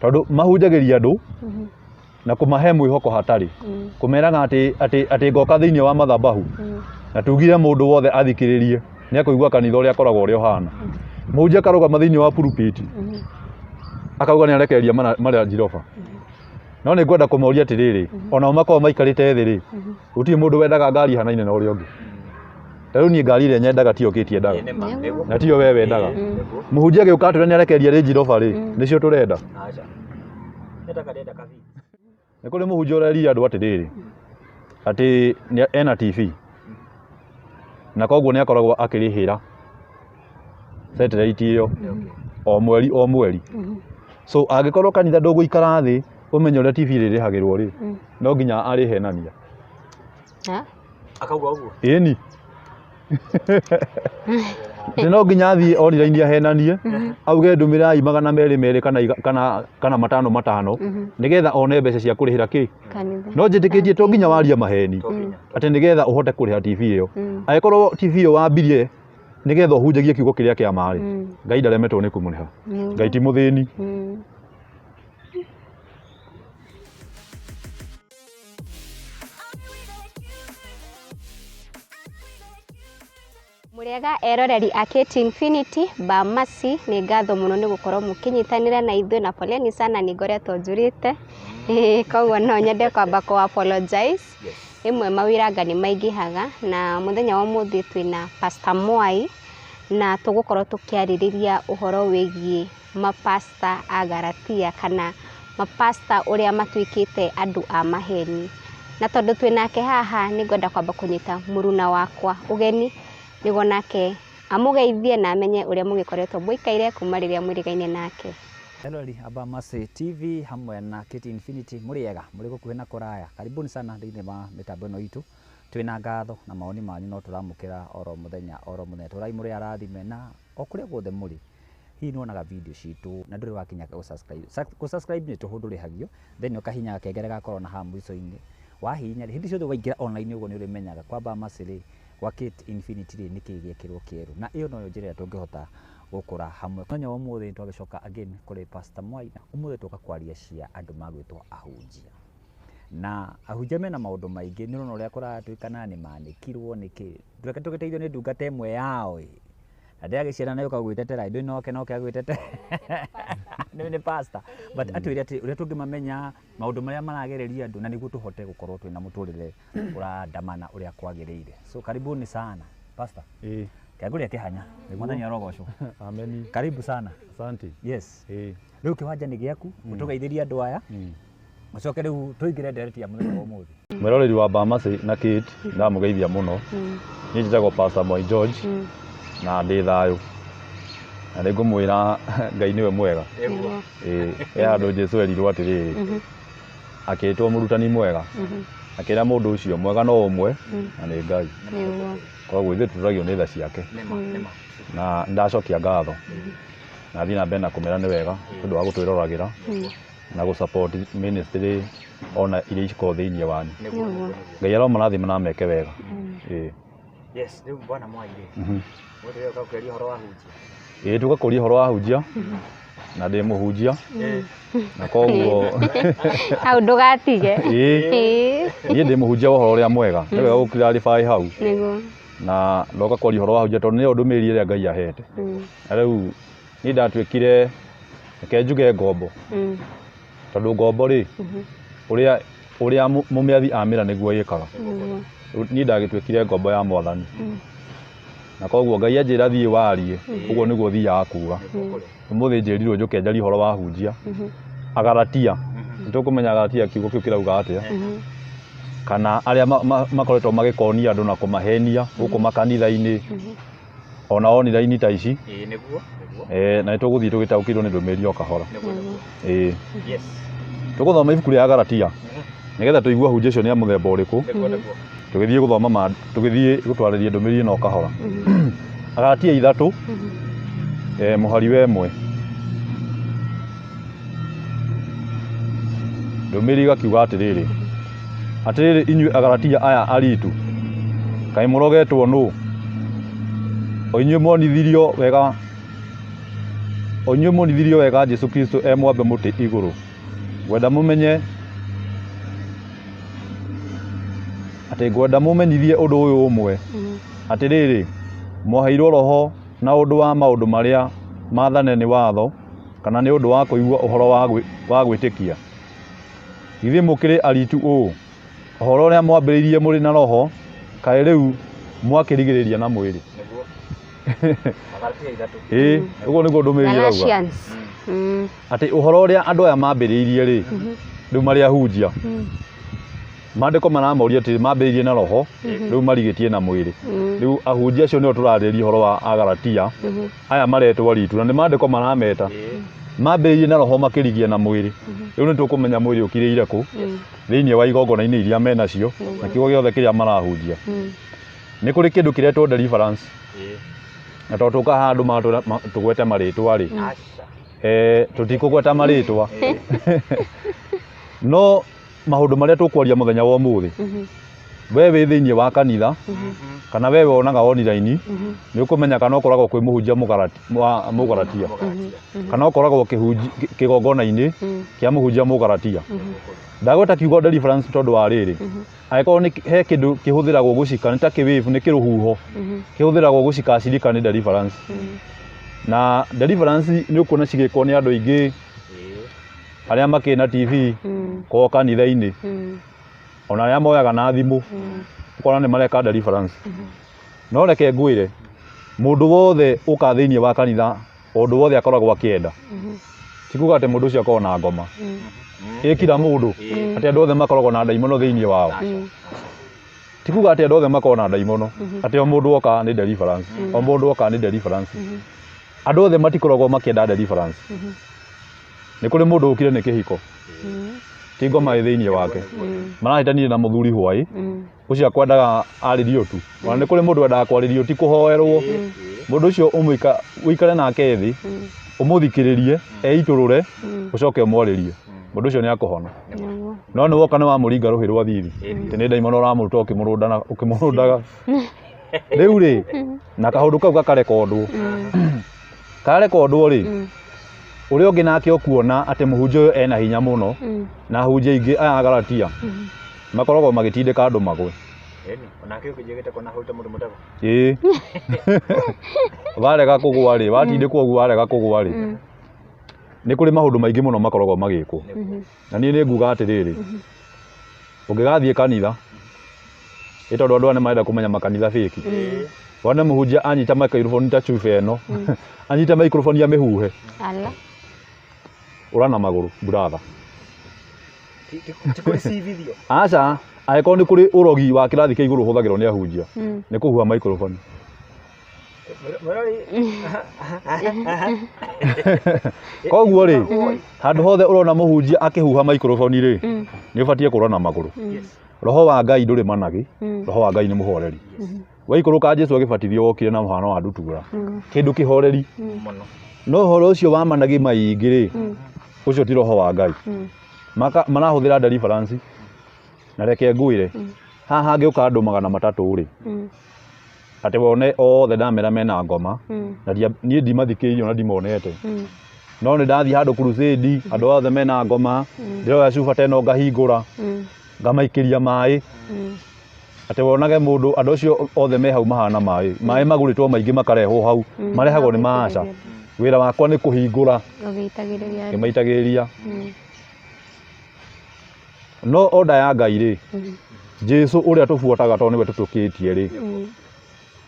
Tondũ mahunjagĩria andũ na kũmahe mwĩhoko hatarĩ, kũmeraga atĩ ngoka thĩinĩ wa mathabahu na tugire mũndũ wothe athikĩrĩrie nĩ akũigua kanitha ũrĩa akoragwo ũrĩa ũhana. Mũhunjia akarũgama thĩinĩ wa pulpit akauga nĩ arekereria marĩa njiroba. No nĩ ngwenda kũmoria atĩrĩrĩ, onao makoragwo maikarĩte thĩ rĩ, gũtirĩ mũndũ wendaga ngari ĩhanaine na ũrĩa ũngĩ. Ta rĩu niĩ ngari ĩrĩa nyendaga tiyo kĩti endaga. Ĩĩ, nĩma, nĩguo. Na tiyo we wendaga. Ĩĩ, nĩguo. Mũhunjia agĩũka atwĩra nĩ arekereria Range Rover rĩ, nĩcio tũrenda. Aca. Nyendaga ndĩrenda ka Vitz. Nĩ kũrĩ mũhunjia ũrerire andũ atĩrĩrĩ, atĩ ena TV na koguo nĩ akoragwo akĩrĩhĩra satellite ĩyo o mweri o mweri. So angĩkorwo kanitha ndũgũikara thĩ ũmenye ũrĩa TV ĩrĩrĩhagĩrwo rĩ, no nginya arĩhenania. Ha? Akauga ũguo. Ĩni. Atĩ no nginya athiĩ online ahenanie, auge ndũmĩrai 200 merĩ kana 5 5, nĩgetha one mbeca cia kũrĩhĩra kĩ. Kanitha. No njĩtĩkĩtie to nginya warie maheni, To nginya. atĩ nĩgetha ũhote kũrĩha TV ĩyo. Angĩkorwo TV ĩyo wambirie nĩgetha ũhunjagie kiugo kĩrĩa kĩa ma rĩ, Ngai ndaremetwo nĩ kũmũrĩha. Ngai ti mũthĩni. Mũrĩega eroreri a KT Infinity, Bamasi, nĩ ngatho mũno nĩ gũkorwo mũkĩnyitanĩra na ithuĩ na poleni sana nĩ ngoretwo njurĩte. Koguo no nyende kwamba kũ apologize. Rĩmwe mawĩra anga nĩ maingĩhaga na mũthenya wa ũmũthĩ twĩna Pastor Mwai na tũgũkorwo tũkĩarĩrĩria ũhoro wĩgiĩ mapasta a Galatia kana mapasta ũrĩa matuĩkĩte andũ a maheni. Na tondũ twĩ nake haha nĩ ngwenda kwamba kũnyita mũruna wakwa ũgeni nĩguo nake amũgeithie na amenye ũrĩa mũgĩkoretwo mũikaire kuma rĩrĩa mwĩrĩgaine nake. Eroreri a Bamasi TV hamwe na KT Infinity, mũrĩ ega, mũrĩ gũkuhĩ na kũraya. Karibuni sana thĩinĩ wa mĩtambo ĩno itũ. Twĩna ngatho na mawoni manyu no tũramũkĩra oro mũthenya oro mũthenya. Tũrai mũrĩ arathime na o kũrĩa guothe mũrĩ. Hihi nĩwonaga video citũ na ndũrĩ wakinya gũ subscribe. Gũ subscribe nĩ tũhũ ndũrĩhagio, then ũkahihinya gakengere gakorwo na haha mũico-inĩ. Wahihinya rĩ, hĩndĩ ciothe waingĩra online ũguo nĩ ũrĩmenyaga kwa Bamasi rĩ, gwa KT Infinity rĩ, nĩkĩ gĩekĩrwo kĩerũ. Na ĩyo noyo njĩra ĩrĩa tũngĩhota gũkũra hamwe. Mũthenya wa ũmũthĩ nĩtwagĩcoka again kũrĩ Pastor Mwai. Ũmũthĩ tũka kwaria cia andũ magwĩtwo ahunjia. Na ahunjia mena maũndũ maingĩ, nĩ ũrona ũrĩa kũratuĩkana nĩ manĩkirwo nĩkĩ. Reke tũgĩteithio nĩ ndungata ĩmwe yao ĩ. Na ndĩragĩciara nayo ũka gwĩtetera, ndũĩ noke noke agwĩtetera. Nĩ pastor. But atwĩre atĩ ũrĩa tũngĩmamenya, maũndũ marĩa maragereria andũ, na nĩguo tũhote gũkorwo twĩna mũtũrĩre ũrandamana ũrĩa kwagĩrĩire. So karibuni sana pastor. Ĩĩ. Kĩangũria kĩhanya. Mwathani arogocwo. Ameni. Karibu sana. Asante. Yes. Ĩĩ. Rĩu kĩwanja nĩ gĩaku, ũtũgeithĩrie andũ aya. Ũcoke rĩu tũingĩre ndereti ya mũthenya wa ũmũthĩ. Mwĩroreri wa Bamasi na Kate, ndamũgeithia mũno. Niĩ njĩtagwo Pastor Mwai George na ndĩ thayũ. Na nĩ ngũmwĩra Ngai nĩwe mwega. Ĩĩ, he handũ Jesũ erirwo atĩrĩrĩ, akĩĩtwo mũrutani mwega, akĩra mũndũ ũcio mwega no ũmwe na nĩ Ngai. Koguo ithuĩ tũtũragio nĩ tha ciake. Na nĩndacokia ngatho na thiĩ na mbere na kũmera nĩ wega nĩ ũndũ wa gũtwĩroragĩra na gũ support ministry ona iria ikoragwo thĩinĩ wanyu. Ngai aromarathima na ameke wega. Ĩĩ. Yes, rĩu bwana Mwai rĩ, mũndũ ũrĩa ũka kũria ũhoro wa hunjia. Ĩĩ tũka kũria ũhoro wa hunjia na ndĩ mũhunjia na koguo Hau ndũgatige. Ĩĩ. Ĩĩ. Niĩ ndĩ mũhunjia wa ũhoro ũrĩa mwega. Nĩ wega gũ clarify hau. Nĩguo. Na ndoka kwaria ũhoro wa hunjia tondũ nĩyo ndũmĩrĩri ĩrĩa Ngai ahete. Na rĩu niĩ ndatuĩkire, reke njuge ngombo. Tondũ ngombo rĩ, ũrĩa mũmĩathi amĩra nĩguo ĩkaga. Niĩ ndagĩtuĩkire ngombo ya mwathani. Na koguo Ngai anjĩra thiĩ warie, ũguo nĩguo thiaga kuga. Ũmũthĩ njĩrirwo njũke njarie ũhoro wa hunjia. Agalatia. Nĩtũkũmenya Agalatia kiugo kĩu kĩrauga atĩa. Kana arĩa makoretwo magĩkonia andũ na kũmahenia gũkũ makanitha-inĩ, ona online ta ici. Ĩĩ, nĩguo, nĩguo. Na nĩtũgũthiĩ tũgĩtaũkĩirwo nĩ ndũmĩrĩri o kahora. Nĩguo, nĩguo. Ĩĩ. Yes. Tũgũthoma ibuku rĩa Galatia nĩgetha tũigue hunjia icio nĩ a mũthemba ũrĩkũ. Nĩguo, nĩguo. Tũgĩthiĩ gũthoma ma, tũgĩthiĩ gũtwarĩria ndũmĩrĩri ĩno o kahora. Galatia 3, mũhari wa 1. Ndũmĩrĩri ĩgakiuga atĩrĩrĩ, atĩrĩrĩ inyuĩ Agalatia aya aritu, kaĩ mũrogetwo nũ? O inyuĩ mwonithirio wega O inyuĩ muonithirio wega Jesu Kristo e mwambe mũtĩ igũrũ. Ngwenda mũmenye atĩ ngwenda mũmenyithie ũndũ ũyũ ũmwe, atĩrĩrĩ, mwaheirwo roho na ũndũ wa maũndũ marĩa maathane nĩ watho, kana nĩ ũndũ wa kũigua ũhoro wa gwĩtĩkia? Githĩ mũkĩrĩ aritu ũũ? Ũhoro ũrĩa mwambĩrĩirie mũrĩ na roho, kaĩ rĩu mwakĩrigĩrĩria na mwĩrĩ? Nĩguo. Agalatia 3. Ĩĩ, ũguo nĩguo ndũmĩrĩri ĩrauga. Galatians. Atĩ ũhoro ũrĩa andũ aya mambĩrĩirie rĩ, rĩu marĩ ahunjia, maandĩko maramoria atĩ mambĩrĩirie na roho, rĩu marigĩtie na mwĩrĩ. Rĩu ahunjia acio nĩo tũrarĩrĩria ũhoro wa Agalatia, aya maretwo aritu, na nĩ maandĩko marameta. Mambĩrĩirie na roho makĩrigia na mwĩrĩ. Rĩu nĩ tũkũmenya mwĩrĩ ũkirĩire kũ thĩinĩ wa igongona-inĩ iria menacio na kiugo gĩothe kĩrĩa marahunjia. Nĩ kũrĩ kĩndũ kĩretwo deliverance, na tondũ tũka haha andũ matwĩra tũgwete marĩtwa rĩ, Aca. Tũtikũgweta marĩtwa, no maũndũ marĩa tũkwaria mũthenya wa ũmũthĩ, we wĩ thĩinĩ wa kanitha kana we wonaga online, nĩ ũkũmenya kana ũkoragwo kwĩ mũhunjia wa mũgaratia kana ũkoragwo kĩgongona-inĩ kĩa mũhunjia mũgaratia. Ndagweta kiugo deliverance tondũ wa rĩrĩ, angĩkorwo nĩ he kĩndũ kĩhũthĩragwo gũcika, nĩ ta kĩwĩvu, nĩ kĩrũhuho kĩhũthĩragwo gũcika acirika, nĩ deliverance. Na deliverance nĩ ũkuona cigĩkwo nĩ andũ aingĩ arĩa makĩrĩ na TV kwao kanitha-inĩ, ona arĩa moyaga na thimũ, ũkona nĩ mareka deliverance. No reke ngwĩre, mũndũ wothe ũka thĩinĩ wa kanitha, ũndũ wothe akoragwo akĩenda, ti kuga atĩ mũndũ ũcio akoragwo na ngoma. Ĩ kila mũndũ atĩ andũ othe makoragwo na ndaimono thĩinĩ wao, ti kuga atĩ andũ othe makoragwo na ndaimono, atĩ o mũndũ oka nĩ deliverance, o mũndũ oka nĩ deliverance. Andũ othe matikoragwo makĩenda deliverance. Nĩ kũrĩ mũndũ ũkire nĩ kĩhiko, ti ngoma ĩ thĩinĩ wake, marahĩtanire na mũthuri hwaĩ ũcio akwendaga arĩrio tu. Ona nĩ kũrĩ mũndũ wendaga kwarĩrio, ti kũhoerwo. Mũndũ ũcio ũikare nake thĩ, ũmũthikĩrĩrie, eitũrũre, ũcoke ũmwarĩrie, mũndũ ũcio nĩ akũhona. No nĩ woka nĩ wamũringa rũhĩ rwa thithi, atĩ nĩ ndaimono ũramũruta ũkĩmũrũndaga rĩu rĩ, na kaũndũ kau gakarekondwo, karekondwo rĩ, ũrĩa ũngĩ nake ũkuona atĩ mũhunjia ũyũ ena hinya mũno, na ahunjia aingĩ aya Agalatia makoragwo magĩtindĩka andũ magwe. Onake ũkĩnjĩgĩte kona hũrĩte mũndũ mũtego. Ĩĩ, warega kũgwa rĩ, watindĩkwo ũguo warega kũgwa rĩ, nĩ kũrĩ maũndũ maingĩ mũno makoragwo magĩkwo. Na niĩ nĩ nguga atĩrĩrĩ, ũngĩgathiĩ kanitha, ĩ tondũ andũ aya nĩ marenda kũmenya makanitha fake, wone mũhunjia anyita microphone ta cuba ĩno, anyita microphone ya mĩhuhe, Ala. ũra na magũrũ brother. Ti kũricivithio. Aca, angĩkorwo nĩ kũrĩ ũrogi wa kĩrathi kĩa igũrũ ũhũthagĩrwo nĩ ahunjia, nĩ kũhuha microphone. Mwĩrori. Koguo rĩ, handũ hothe ũrona mũhunjia akĩhuha microphone rĩ, nĩ ũbatiĩ kũra na magũrũ. Roho wa Ngai ndũrĩ managĩ, roho wa Ngai nĩ mũhoreri. Waikũrũka Jesu agĩbatithio wokire na mũhano wa ndutura, kĩndũ kĩhoreri. Mũno. No ũhoro ũcio wa managĩ maingĩ rĩ, ũcio ti roho wa Ngai. Marahũthĩra deliverance. Na reke ngwĩre, haha hangĩũka andũ 300 rĩ, atĩ wone othe ndamera mena ngoma, na niĩ ndimathikĩrĩirie ona ndimonete, no nĩ ndathiĩ handũ crusade, andũ othe mena ngoma, ndĩroya cuba ta ĩno ngahingũra, ngamaikĩria maĩ, atĩ wonage mũndũ andũ acio othe me hau mahana maĩ, maĩ magũrĩtwo maingĩ makarehwo hau, marehagwo nĩ maaca. Wĩra wakwa nĩ kũhingũra Ũgĩitagĩrĩria. ngĩmaitagĩrĩria. No order ya Ngai rĩ, Jesu ũrĩa tũbuataga tondũ nĩwe tũtũkĩtie rĩ,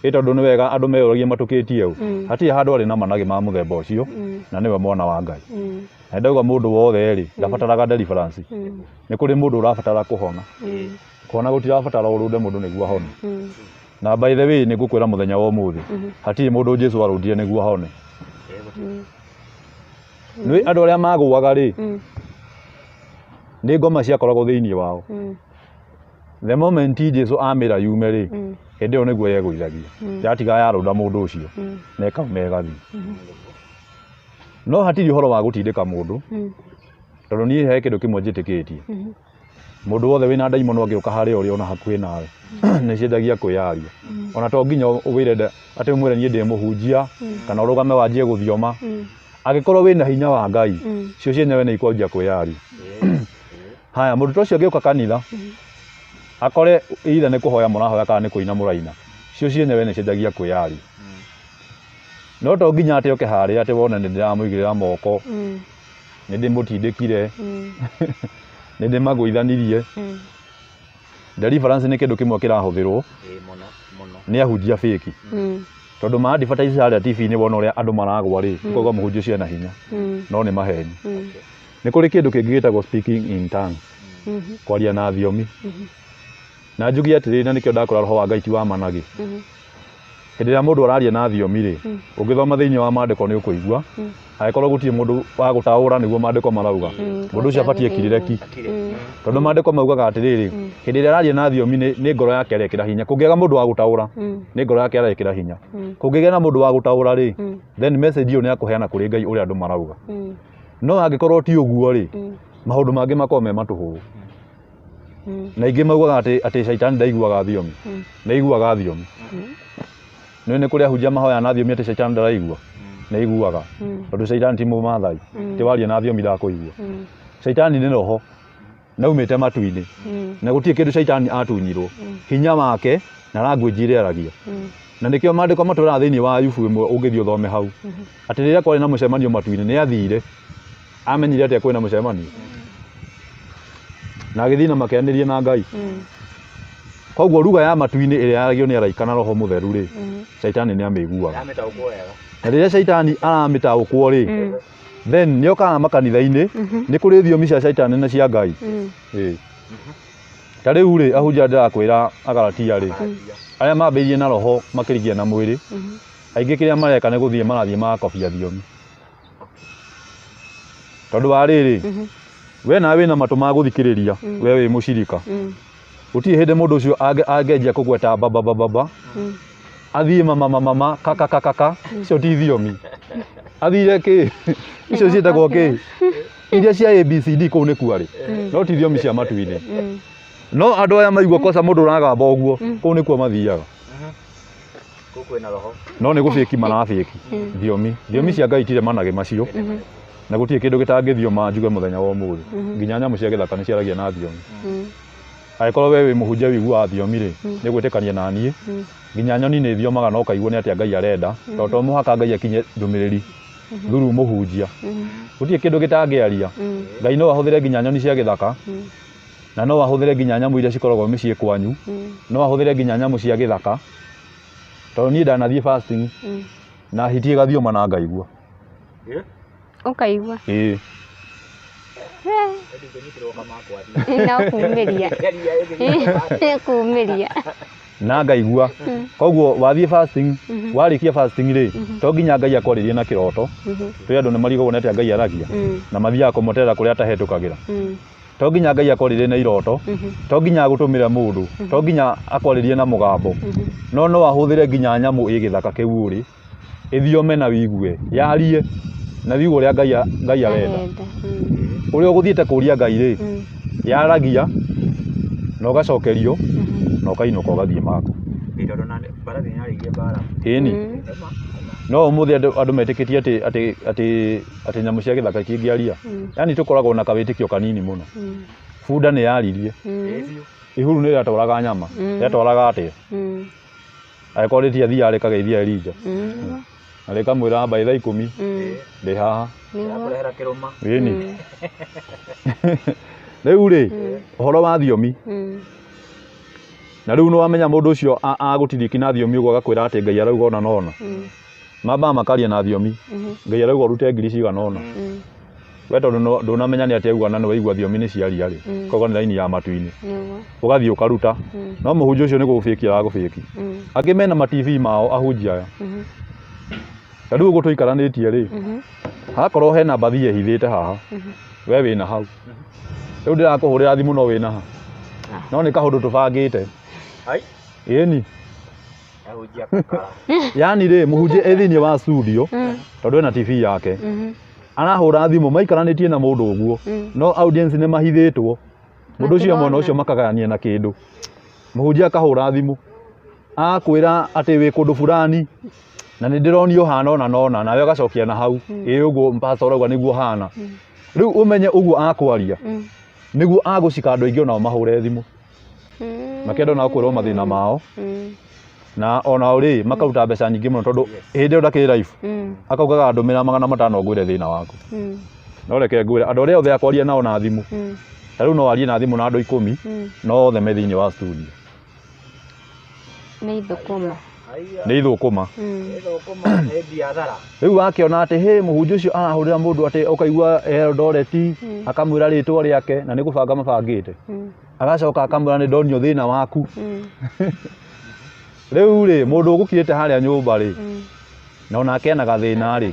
ĩ tondũ nĩ wega andũ meyũragie matũkĩtie ũ, hatirĩ handũ arĩ na managĩ ma mũthemba ũcio, na nĩwe mwana wa Ngai. Na ndauga mũndũ wothe rĩ, ndabataraga deliverance. Nĩ kũrĩ mũndũ ũrabatara kũhona. Kũhona gũtirabatara ũrũnde mũndũ nĩguo ahone. Na by the way, nĩ ngũkwĩra mũthenya wa ũmũthĩ, hatirĩ mũndũ Jesu arũndire nĩguo ahone. Nĩ andũ arĩa magũaga rĩ, nĩ ngoma ciakoragwo thĩinĩ wao. The moment Jesu amĩra yume rĩ, hĩndĩ ĩyo nĩguo yegũithagia, yatiga yarũnda mũndũ ũcio na ĩkauma ĩgathiĩ. No hatirĩ ũhoro wa gũtindĩka mũndũ, tondũ niĩ he kĩndũ kĩmwe njĩtĩkĩtie, mũndũ wothe wĩna ndaimono angĩũka harĩa ũrĩ ona hakuhĩ nawe, nĩ ciendagia kwĩyaria. Ona to nginya ũwĩre atĩ ũmwĩre niĩ ndĩ mũhunjia, kana ũrũgame wanjie gũthioma. Angĩkorwo wĩna hinya wa Ngai, cio cienyewe nĩ ikwanjia kwĩyaria. Haya, mũndũ ta ũcio angĩũka kanitha akore either nĩ kũhoya mũrahoya kana nĩ kũina mũraina, cio cienyewe nĩ cianjagia kwĩyaria. No to nginya atĩ oke harĩa atĩ wone nĩ ndĩramũigĩrĩra moko, nĩ ndĩmũtindĩkire, nĩ ndĩmagũithanirie. Deliverance nĩ kĩndũ kĩmwe kĩrahũthĩrwo nĩ ahunjia fake. Tondũ ma advertise harĩa TV-inĩ wona ũrĩa andũ maragwa rĩ, ũkauga mũhunjia ũcio ena hinya, no nĩ maheni. Nĩ kũrĩ kĩndũ kĩngĩ gĩtagwo speaking in tongues, kwaria na thiomi. Na njuge atĩrĩrĩ, na nĩkĩo ndakora roho wa Ngai ti wa managĩ. Hĩndĩ ĩrĩa mũndũ araria na thiomi rĩ, ũngĩthoma thĩinĩ wa maandĩko nĩ ũkũigua, angĩkorwo gũtirĩ mũndũ wa gũtaũra nĩguo maandĩko marauga, mũndũ ũcio abatiĩ akirĩre ki. Tondũ maandĩko maugaga atĩrĩrĩ, hĩndĩ ĩrĩa araria na thiomi nĩ ngoro yake arekĩra hinya. Kũngĩaga mũndũ wa gũtaũra, nĩ ngoro yake arekĩra hinya. Kũngĩgĩa na mũndũ wa gũtaũra rĩ, then message ĩyo nĩ akũheana kũrĩ Ngai ũrĩa andũ marauga. No angĩkorwo ti ũguo rĩ, maũndũ mangĩ makoragwo me matũhũhũ. Na aingĩ maugaga atĩ caitani ndaiguaga thiomi. Nĩ aiguaga thiomi. Nĩ nĩ kũrĩ ahunjia mahoyaga na thiomi atĩ caitani ndaraigua. Nĩ aiguaga. Tondũ caitani ti mũmathai. Ti waria na thiomi ndakũigua. Caitani nĩ roho na aumĩte matu-inĩ. Na gũtirĩ kĩndũ caitani atunyirwo. Hinya wake na language ĩrĩa aragia. Na nĩkĩo maandĩko matwĩraga thĩinĩ wa Ayubu ĩmwe ũngĩthiĩ ũthome hau. Atĩ rĩrĩa kwarĩ na mũcemanio matu-inĩ nĩ athire. Amenyire atĩa kwĩna mũcemanio? Na agĩthiĩ na makĩaranĩria na Ngai. Koguo ruga ya matu-inĩ ĩrĩa yaragio nĩ araika na roho mũtheru rĩ, caitani nĩ amĩiguaga. Na rĩrĩa caitani aramĩtaũkwo rĩ, then nĩ okaga makanitha-inĩ, nĩ kũrĩ thiomi cia caitani na cia Ngai. Ĩĩ. Ta rĩu rĩ, ahunjia ndĩrakwĩra Agalatia rĩ, arĩa mambĩrĩirie na roho makĩrigia na mwĩrĩ, aingĩ kĩrĩa mareka nĩ gũthiĩ marathiĩ magakobia thiomi. Tondũ wa rĩrĩ, we nawe wĩna matũ ma gũthikĩrĩria, we wĩ mũcirika. Gũtirĩ hĩndĩ mũndũ ũcio angĩanjia kũgweta baba baba, athiĩ mama mama kaka kaka, icio ti thiomi. Athire kĩ? Icio ciĩtagwo kĩ? Iria cia ABCD kũu nĩ kuarĩ, no ti thiomi cia matu-inĩ. No andũ aya maigua kosa mũndũ ũragamba ũguo, kũu nĩkuo mathiaga. No nĩ gũbĩki marabĩki thiomi. Thiomi cia Ngai itirĩ managĩ macio. Na gũtirĩ kĩndũ gĩtangĩthioma njuge mũthenya wa ũmũthĩ. Nginya nyamũ cia gĩthaka nĩ ciaragia na thiomi. Angĩkorwo we wĩ mũhunjia ũiguaga thiomi rĩ, nĩ gwĩtĩkania na niĩ. Nginya nyoni nĩ ithiomaga na ũkaigua nĩ atĩa Ngai arenda, tondũ to mũhaka Ngai akinye ndũmĩrĩri through mũhunjia. Gũtirĩ kĩndũ gĩtangĩaria. Ngai no ahũthĩre nginya nyoni cia gĩthaka, na no ahũthĩre nginya nyamũ iria cikoragwo mĩciĩ kwanyu, no ahũthĩre nginya nyamũ cia gĩthaka. Tondũ niĩ ndanathiĩ fasting, na hiti ĩgathioma na ngaigua. Ũkaigua? Ĩĩ. No kumĩria. Kumĩria. Na ngaigua. Koguo wathiĩ fasting, warĩkia fasting rĩ, to nginya Ngai akwarĩrie na kĩroto. Twĩ andũ nĩ marigagwo nĩ atĩa Ngai aragia, na mathiaga kũmũterera kũrĩa atahetũkagĩra. To nginya Ngai akwarĩrie na iroto, to nginya agũtũmĩre mũndũ, to nginya akwarĩrie na mũgambo. No no ahũthĩre nginya nyamũ ĩ gĩthaka kĩu ũrĩ, ĩthiome na wigue, yarie na wigue ũrĩa Ngai arenda. Ũrĩa ũgũthiĩte kũria Ngai rĩ, yaragia na ũgacokerio na ũkainũka ũgathiĩ maku. Ĩni. No ũmũthĩ andũ metĩkĩtie atĩ nyamũ cia gĩthaka itingĩaria. Yaani tũkoragwo na kawĩtĩkio kanini mũno. Bunda nĩ yaririe. Ihuru nĩ rĩatwaraga nyama. Rĩatwaraga atĩa? Angĩkorwo rĩtiathiaga rĩkageithia Elija. Na rĩkamwĩra mbaĩ thaa 10. Ndĩ haha. Ĩni. Rĩu rĩ, ũhoro wa thiomi. Na rĩu nĩ wamenya mũndũ ũcio agũtiriki na thiomi ũguo agakwĩra atĩ Ngai arauga ũna na ũna. Mambaga makaria na thiomi. Ngai arauga ũrute ngiri cigana ũna. We tondũ ndũnamenya nĩ atĩa auga na nĩ waigua thiomi nĩ ciaria rĩ, koguo nĩ raini ya matu-inĩ. Ũgathiĩ ũkaruta. No mũhunjia ũcio nĩ gũgũbĩki aragũbĩki. Angĩ mena ma TV mao ahunjia aya. Ta rĩu ũguo tũikaranĩtie rĩ, hakorwo hena mbathi ĩhithĩte haha, we wĩna hau. Rĩu ndĩrakũhũrĩra thimũ no wĩna ha. No nĩ kaũndũ tũbangĩte. Ĩni. Yaani rĩ, mũhunjia e thĩinĩ wa studio, tondũ ena TV yake. Arahũra thimũ maikaranĩtie na mũndũ ũguo, no audience nĩ mahithĩtwo. Mũndũ ũcio mwena ũcio makagayania na kĩndũ. Mũhunjia akahũra thimũ, akwĩra atĩ wĩ kũndũ fulani, Na nĩ ndĩronio hana ona nona, nawe ũgacokia na hau, ĩ ũguo pastor ũrauga nĩguo hana. Rĩu ũmenye ũguo akwaria nĩguo agũcika andũ aingĩ onao mahũre thimũ, makĩenda onao kwĩrwo mathĩna mao, na onao rĩ makaruta mbeca nyingĩ mũno, tondũ hĩndĩ ĩyo ndakĩrĩ live, akaugaga ndũmĩra 500 ngwĩre thĩna waku. No reke ngwĩre, andũ arĩa othe akwaria nao na thimũ, ta rĩu no arie na thimũ na andũ 10, no othe me thĩinĩ wa studio. Nĩ ithũkũma. Nĩ ithũkũma. Ithũkũma nĩ biathara. Rĩu wakĩona atĩ hĩ mũhunjia ũcio arahũrĩra mũndũ atĩ ũkaigua Eldoret, akamwĩra rĩtwa rĩake na nĩ gũbanga mabangĩte, agacoka akamwĩra nĩ ndonio thĩna waku. Rĩu rĩ mũndũ ũgũkirĩte harĩa nyũmba rĩ, na onake ena gathĩna rĩ,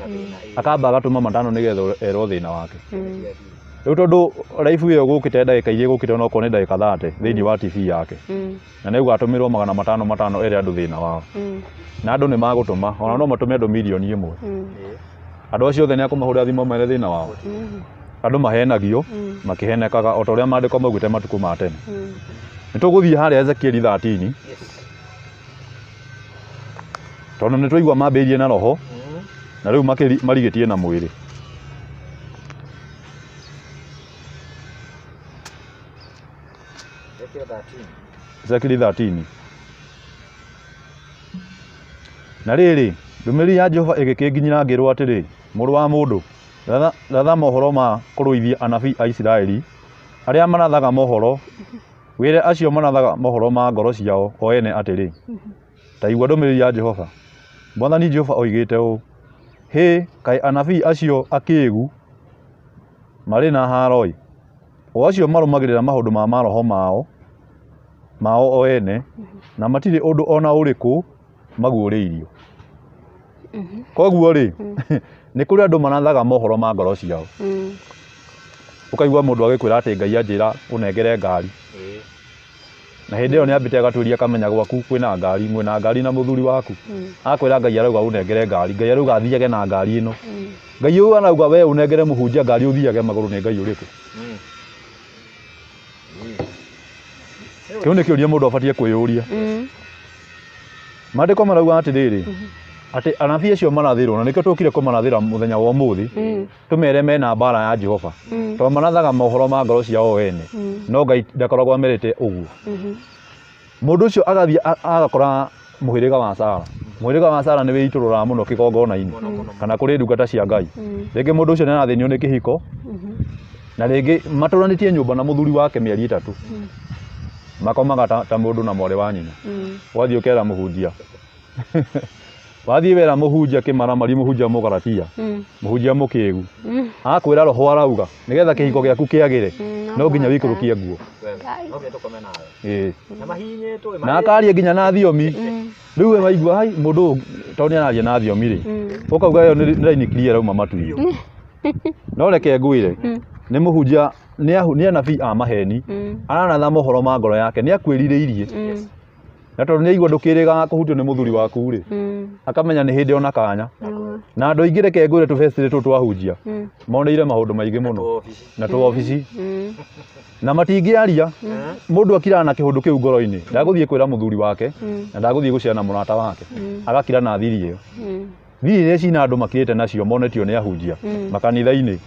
akamba agatũma 5 nĩgetha erwo thĩna wake. Rĩu tondũ live ĩyo gũkĩte ndagĩka iria gũkĩte, onokorwo nĩ ndagĩka 30 thĩinĩ wa TV yake, na nĩ ũgatũmĩrwo 500 500 ere andũ thĩna wao, na andũ nĩ magũtũma, ona no matũme andũ 1,000,000. Andũ acio othe nĩ akũmahũrĩra thimũ mere thĩna wao. Andũ mahenagio makĩhenekaga o ta ũrĩa maandĩko maugĩte matukũ ma tene. Nĩ tũgũthiĩ harĩa Ezekieli 13, tondũ nĩ twaigua mambĩrĩirie na roho na rĩu marigĩtie na mwĩrĩ. Ezekieli 13. Na rĩrĩ, ndũmĩrĩri ya Jehova ĩgĩkĩnginyĩra ngĩrwo atĩrĩ, mũrũ wa mũndũ, ratha mohoro ma kũrũithia anabii a Isiraeli arĩa marathaga mohoro, wĩre acio marathaga mohoro ma ngoro ciao o ene atĩrĩ, ta igua ndũmĩrĩri ya Jehova. Mwathani Jehova oigĩte ũũ, hĩ, kaĩ anabii acio akĩĩgu marĩ na haro-ĩ, o acio marũmagĩrĩra maũndũ ma maroho mao o ene, na matirĩ ũndũ ona ũrĩkũ maguũrĩirio. Koguo rĩ, nĩ kũrĩ andũ marathaga mohoro ma ngoro ciao. Ũkaigua mũndũ agĩkwĩra atĩ Ngai anjĩra ũnengere ngari, na hĩndĩ ĩyo nĩ ambĩte agatuĩria akamenya gwaku kwĩna ngari, mwĩna ngari na mũthuri waku. Akwĩra Ngai arauga ũnengere ngari, Ngai arauga athiage na ngari ĩno. Ngai ũyũ arauga we ũnengere mũhunjia ngari ũthiage magũrũ nĩ Ngai ũrĩkũ? Kĩu nĩ kĩũria mũndũ abatiĩ kwĩyũria. Maandĩko marauga atĩrĩrĩ, atĩ anabii acio marathĩrwo, na nĩkĩo tũkire kũmarathĩra mũthenya wa ũmũthĩ, tũmere mena mbara ya Jehova, tondũ marathaga mohoro ma ngoro ciao o ene, no Ngai ndakoragwo amerite ũguo. Mũndũ ũcio agathiĩ agakora mũhĩrĩga wa Sara. Mũhĩrĩga wa Sara nĩ wĩitũrũraga mũno kĩgongona-inĩ kana kũrĩ ndungata cia Ngai. Rĩngĩ mũndũ ũcio nĩ arathĩnio nĩ kĩhiko, na rĩngĩ matũranĩtie nyũmba na mũthuri wake mĩeri 3, makomaga ta mũndũ na mwarĩ wa nyina. Wathiĩ ũkera mũhunjia, wathiĩ wera mũhunjia kĩmaramari, mũhunjia mũgaratia, mũhunjia mũkĩgu, akwĩra roho arauga nĩgetha kĩhiko gĩaku kĩagĩre, no nginya wĩikũrũkie nguo. Na akaria nginya na thiomi. Rĩu we waigua hai mũndũ ũyũ tondũ nĩ araria na thiomi rĩ, ũkauga ĩyo nĩ raini clear ĩrauma matu-inĩ. No reke ngwĩre, nĩ mũhunjia, nĩ anabii a maheni, araratha mohoro ma ngoro yake, nĩ akwĩrirĩirie. Na tondũ nĩ aigua ndũkĩrĩgaga kũhutio nĩ mũthuri waku rĩ, akamenya nĩ hĩndĩ ona kanya. Na andũ aingĩ reke ngwĩre tũbestĩ tũtũ twahunjia, moneire maũndũ maingĩ mũno na tũobici, na matingĩaria. Mũndũ akiraga na kĩũndũ kĩu ngoro-inĩ, ndagũthiĩ kwĩra mũthuri wake, na ndagũthiĩ gũcera na mũrata wake, agakira na thiri ĩyo. Thiri iria cina andũ makirĩte nacio monetio nĩ ahunjia makanitha-inĩ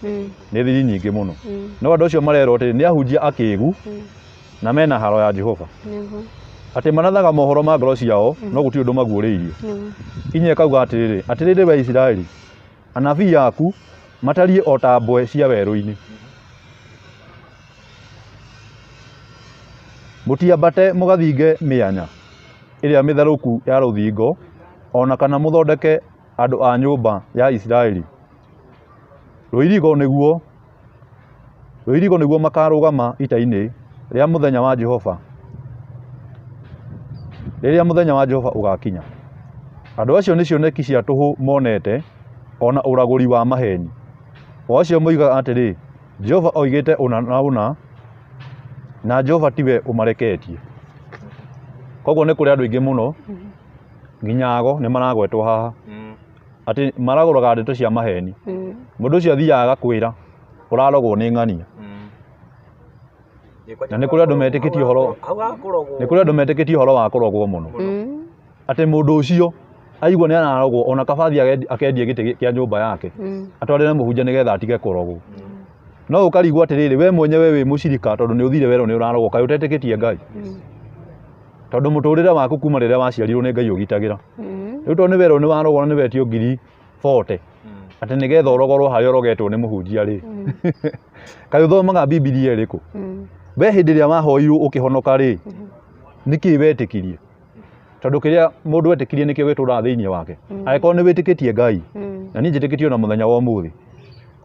nĩ thiri nyingĩ mũno. No andũ acio marerwo atĩ nĩ ahunjia akĩgu na mena haro ya Jehova, atĩ marathaga mohoro ma ngoro ciao, no gũtirĩ ũndũ maguũrĩirio. Inya ĩkauga atĩrĩrĩ, atĩrĩrĩ we Isiraeli, anabii aku matariĩ o ta mbwe cia werũ-inĩ. Mũtiambate mũgathinge mĩanya ĩrĩa mĩtharũku ya rũthingo, ona kana mũthondeke andũ a nyũmba ya Isiraeli rũirigo nĩguo makarũgama ita-inĩ rĩa mũthenya wa Jehova, rĩrĩa mũthenya wa Jehova ũgakinya. Andũ acio nĩ cioneki cia tũhũ monete, ona ũragũri wa maheni. O acio moigaga atĩrĩ, Jehova oigĩte ũna na ũna, na Jehova tiwe ũmareketie. Koguo nĩ kũrĩ andũ aingĩ mũno, nginya ago nĩ maragwetwo haha, atĩ maragũraga ndeto cia maheni. Mũndũ ũcio athiaga agakwĩra ũrarogwo nĩ ng'ania. Na nĩ kũrĩ andũ metĩkĩtie ũhoro, nĩ kũrĩ andũ metĩkĩtie ũhoro wa kũrogwo mũno. Atĩ mũndũ ũcio Aigua nĩ ararogwo ona kabathi akendie gĩtĩ kĩa nyũmba yake atwarĩre mũhunjia nĩgetha atige kũrogwo. No ũkarigwo atĩrĩrĩ, we mwenyewe wĩ mũcirika tondũ nĩ ũthire werwo nĩ ũrarogwo, kaĩ ũtetĩkĩtie Ngai? Tondũ mũtũrĩre waku kuma rĩrĩa waciarirwo nĩ Ngai ũgitagĩra. Rĩu tondũ nĩ werwo nĩ warogwo na nĩ wetio ngiri 40 atĩ nĩgetha ũrogorwo harĩa ũrogetwo nĩ mũhunjia rĩ, kaĩ ũthomaga Bibilia ĩrĩkũ? We hĩndĩ ĩrĩa wahoirwo ũkĩhonoka rĩ, nĩkĩ wetĩkirie? Tondũ kĩrĩa mũndũ etĩkirie nĩkĩo gĩtũraga thĩinĩ wake. Angĩkorwo nĩ wĩtĩkĩtie Ngai, na niĩ njĩtĩkĩtie ona mũthenya wa ũmũthĩ,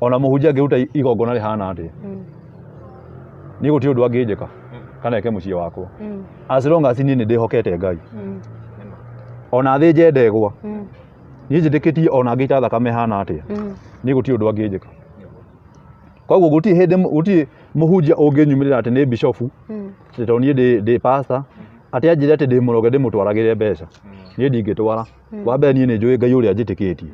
ona mũhunjia angĩruta igongona rĩhana atĩa, niĩ gũtirĩ ũndũ angĩnjĩka kana eke mũciĩ wakwa, as long as niĩ nĩ ndĩhokete Ngai. Ona thĩnje ndegwa, niĩ njĩtĩkĩtie ona angĩita thakame hana atĩa, niĩ gũtirĩ ũndũ angĩnjĩka. Koguo gũtirĩ hĩndĩ gũtirĩ mũhunjia ũngĩnyumĩrĩra atĩ nĩ bishofu, tondũ niĩ ndĩ pastor, atĩ anjĩre atĩ ndĩ mũroge ndĩmũtwaragĩre mbeca, niĩ ndingĩtwara. Wa mbere niĩ nĩ njũĩ Ngai ũrĩa njĩtĩkĩtie,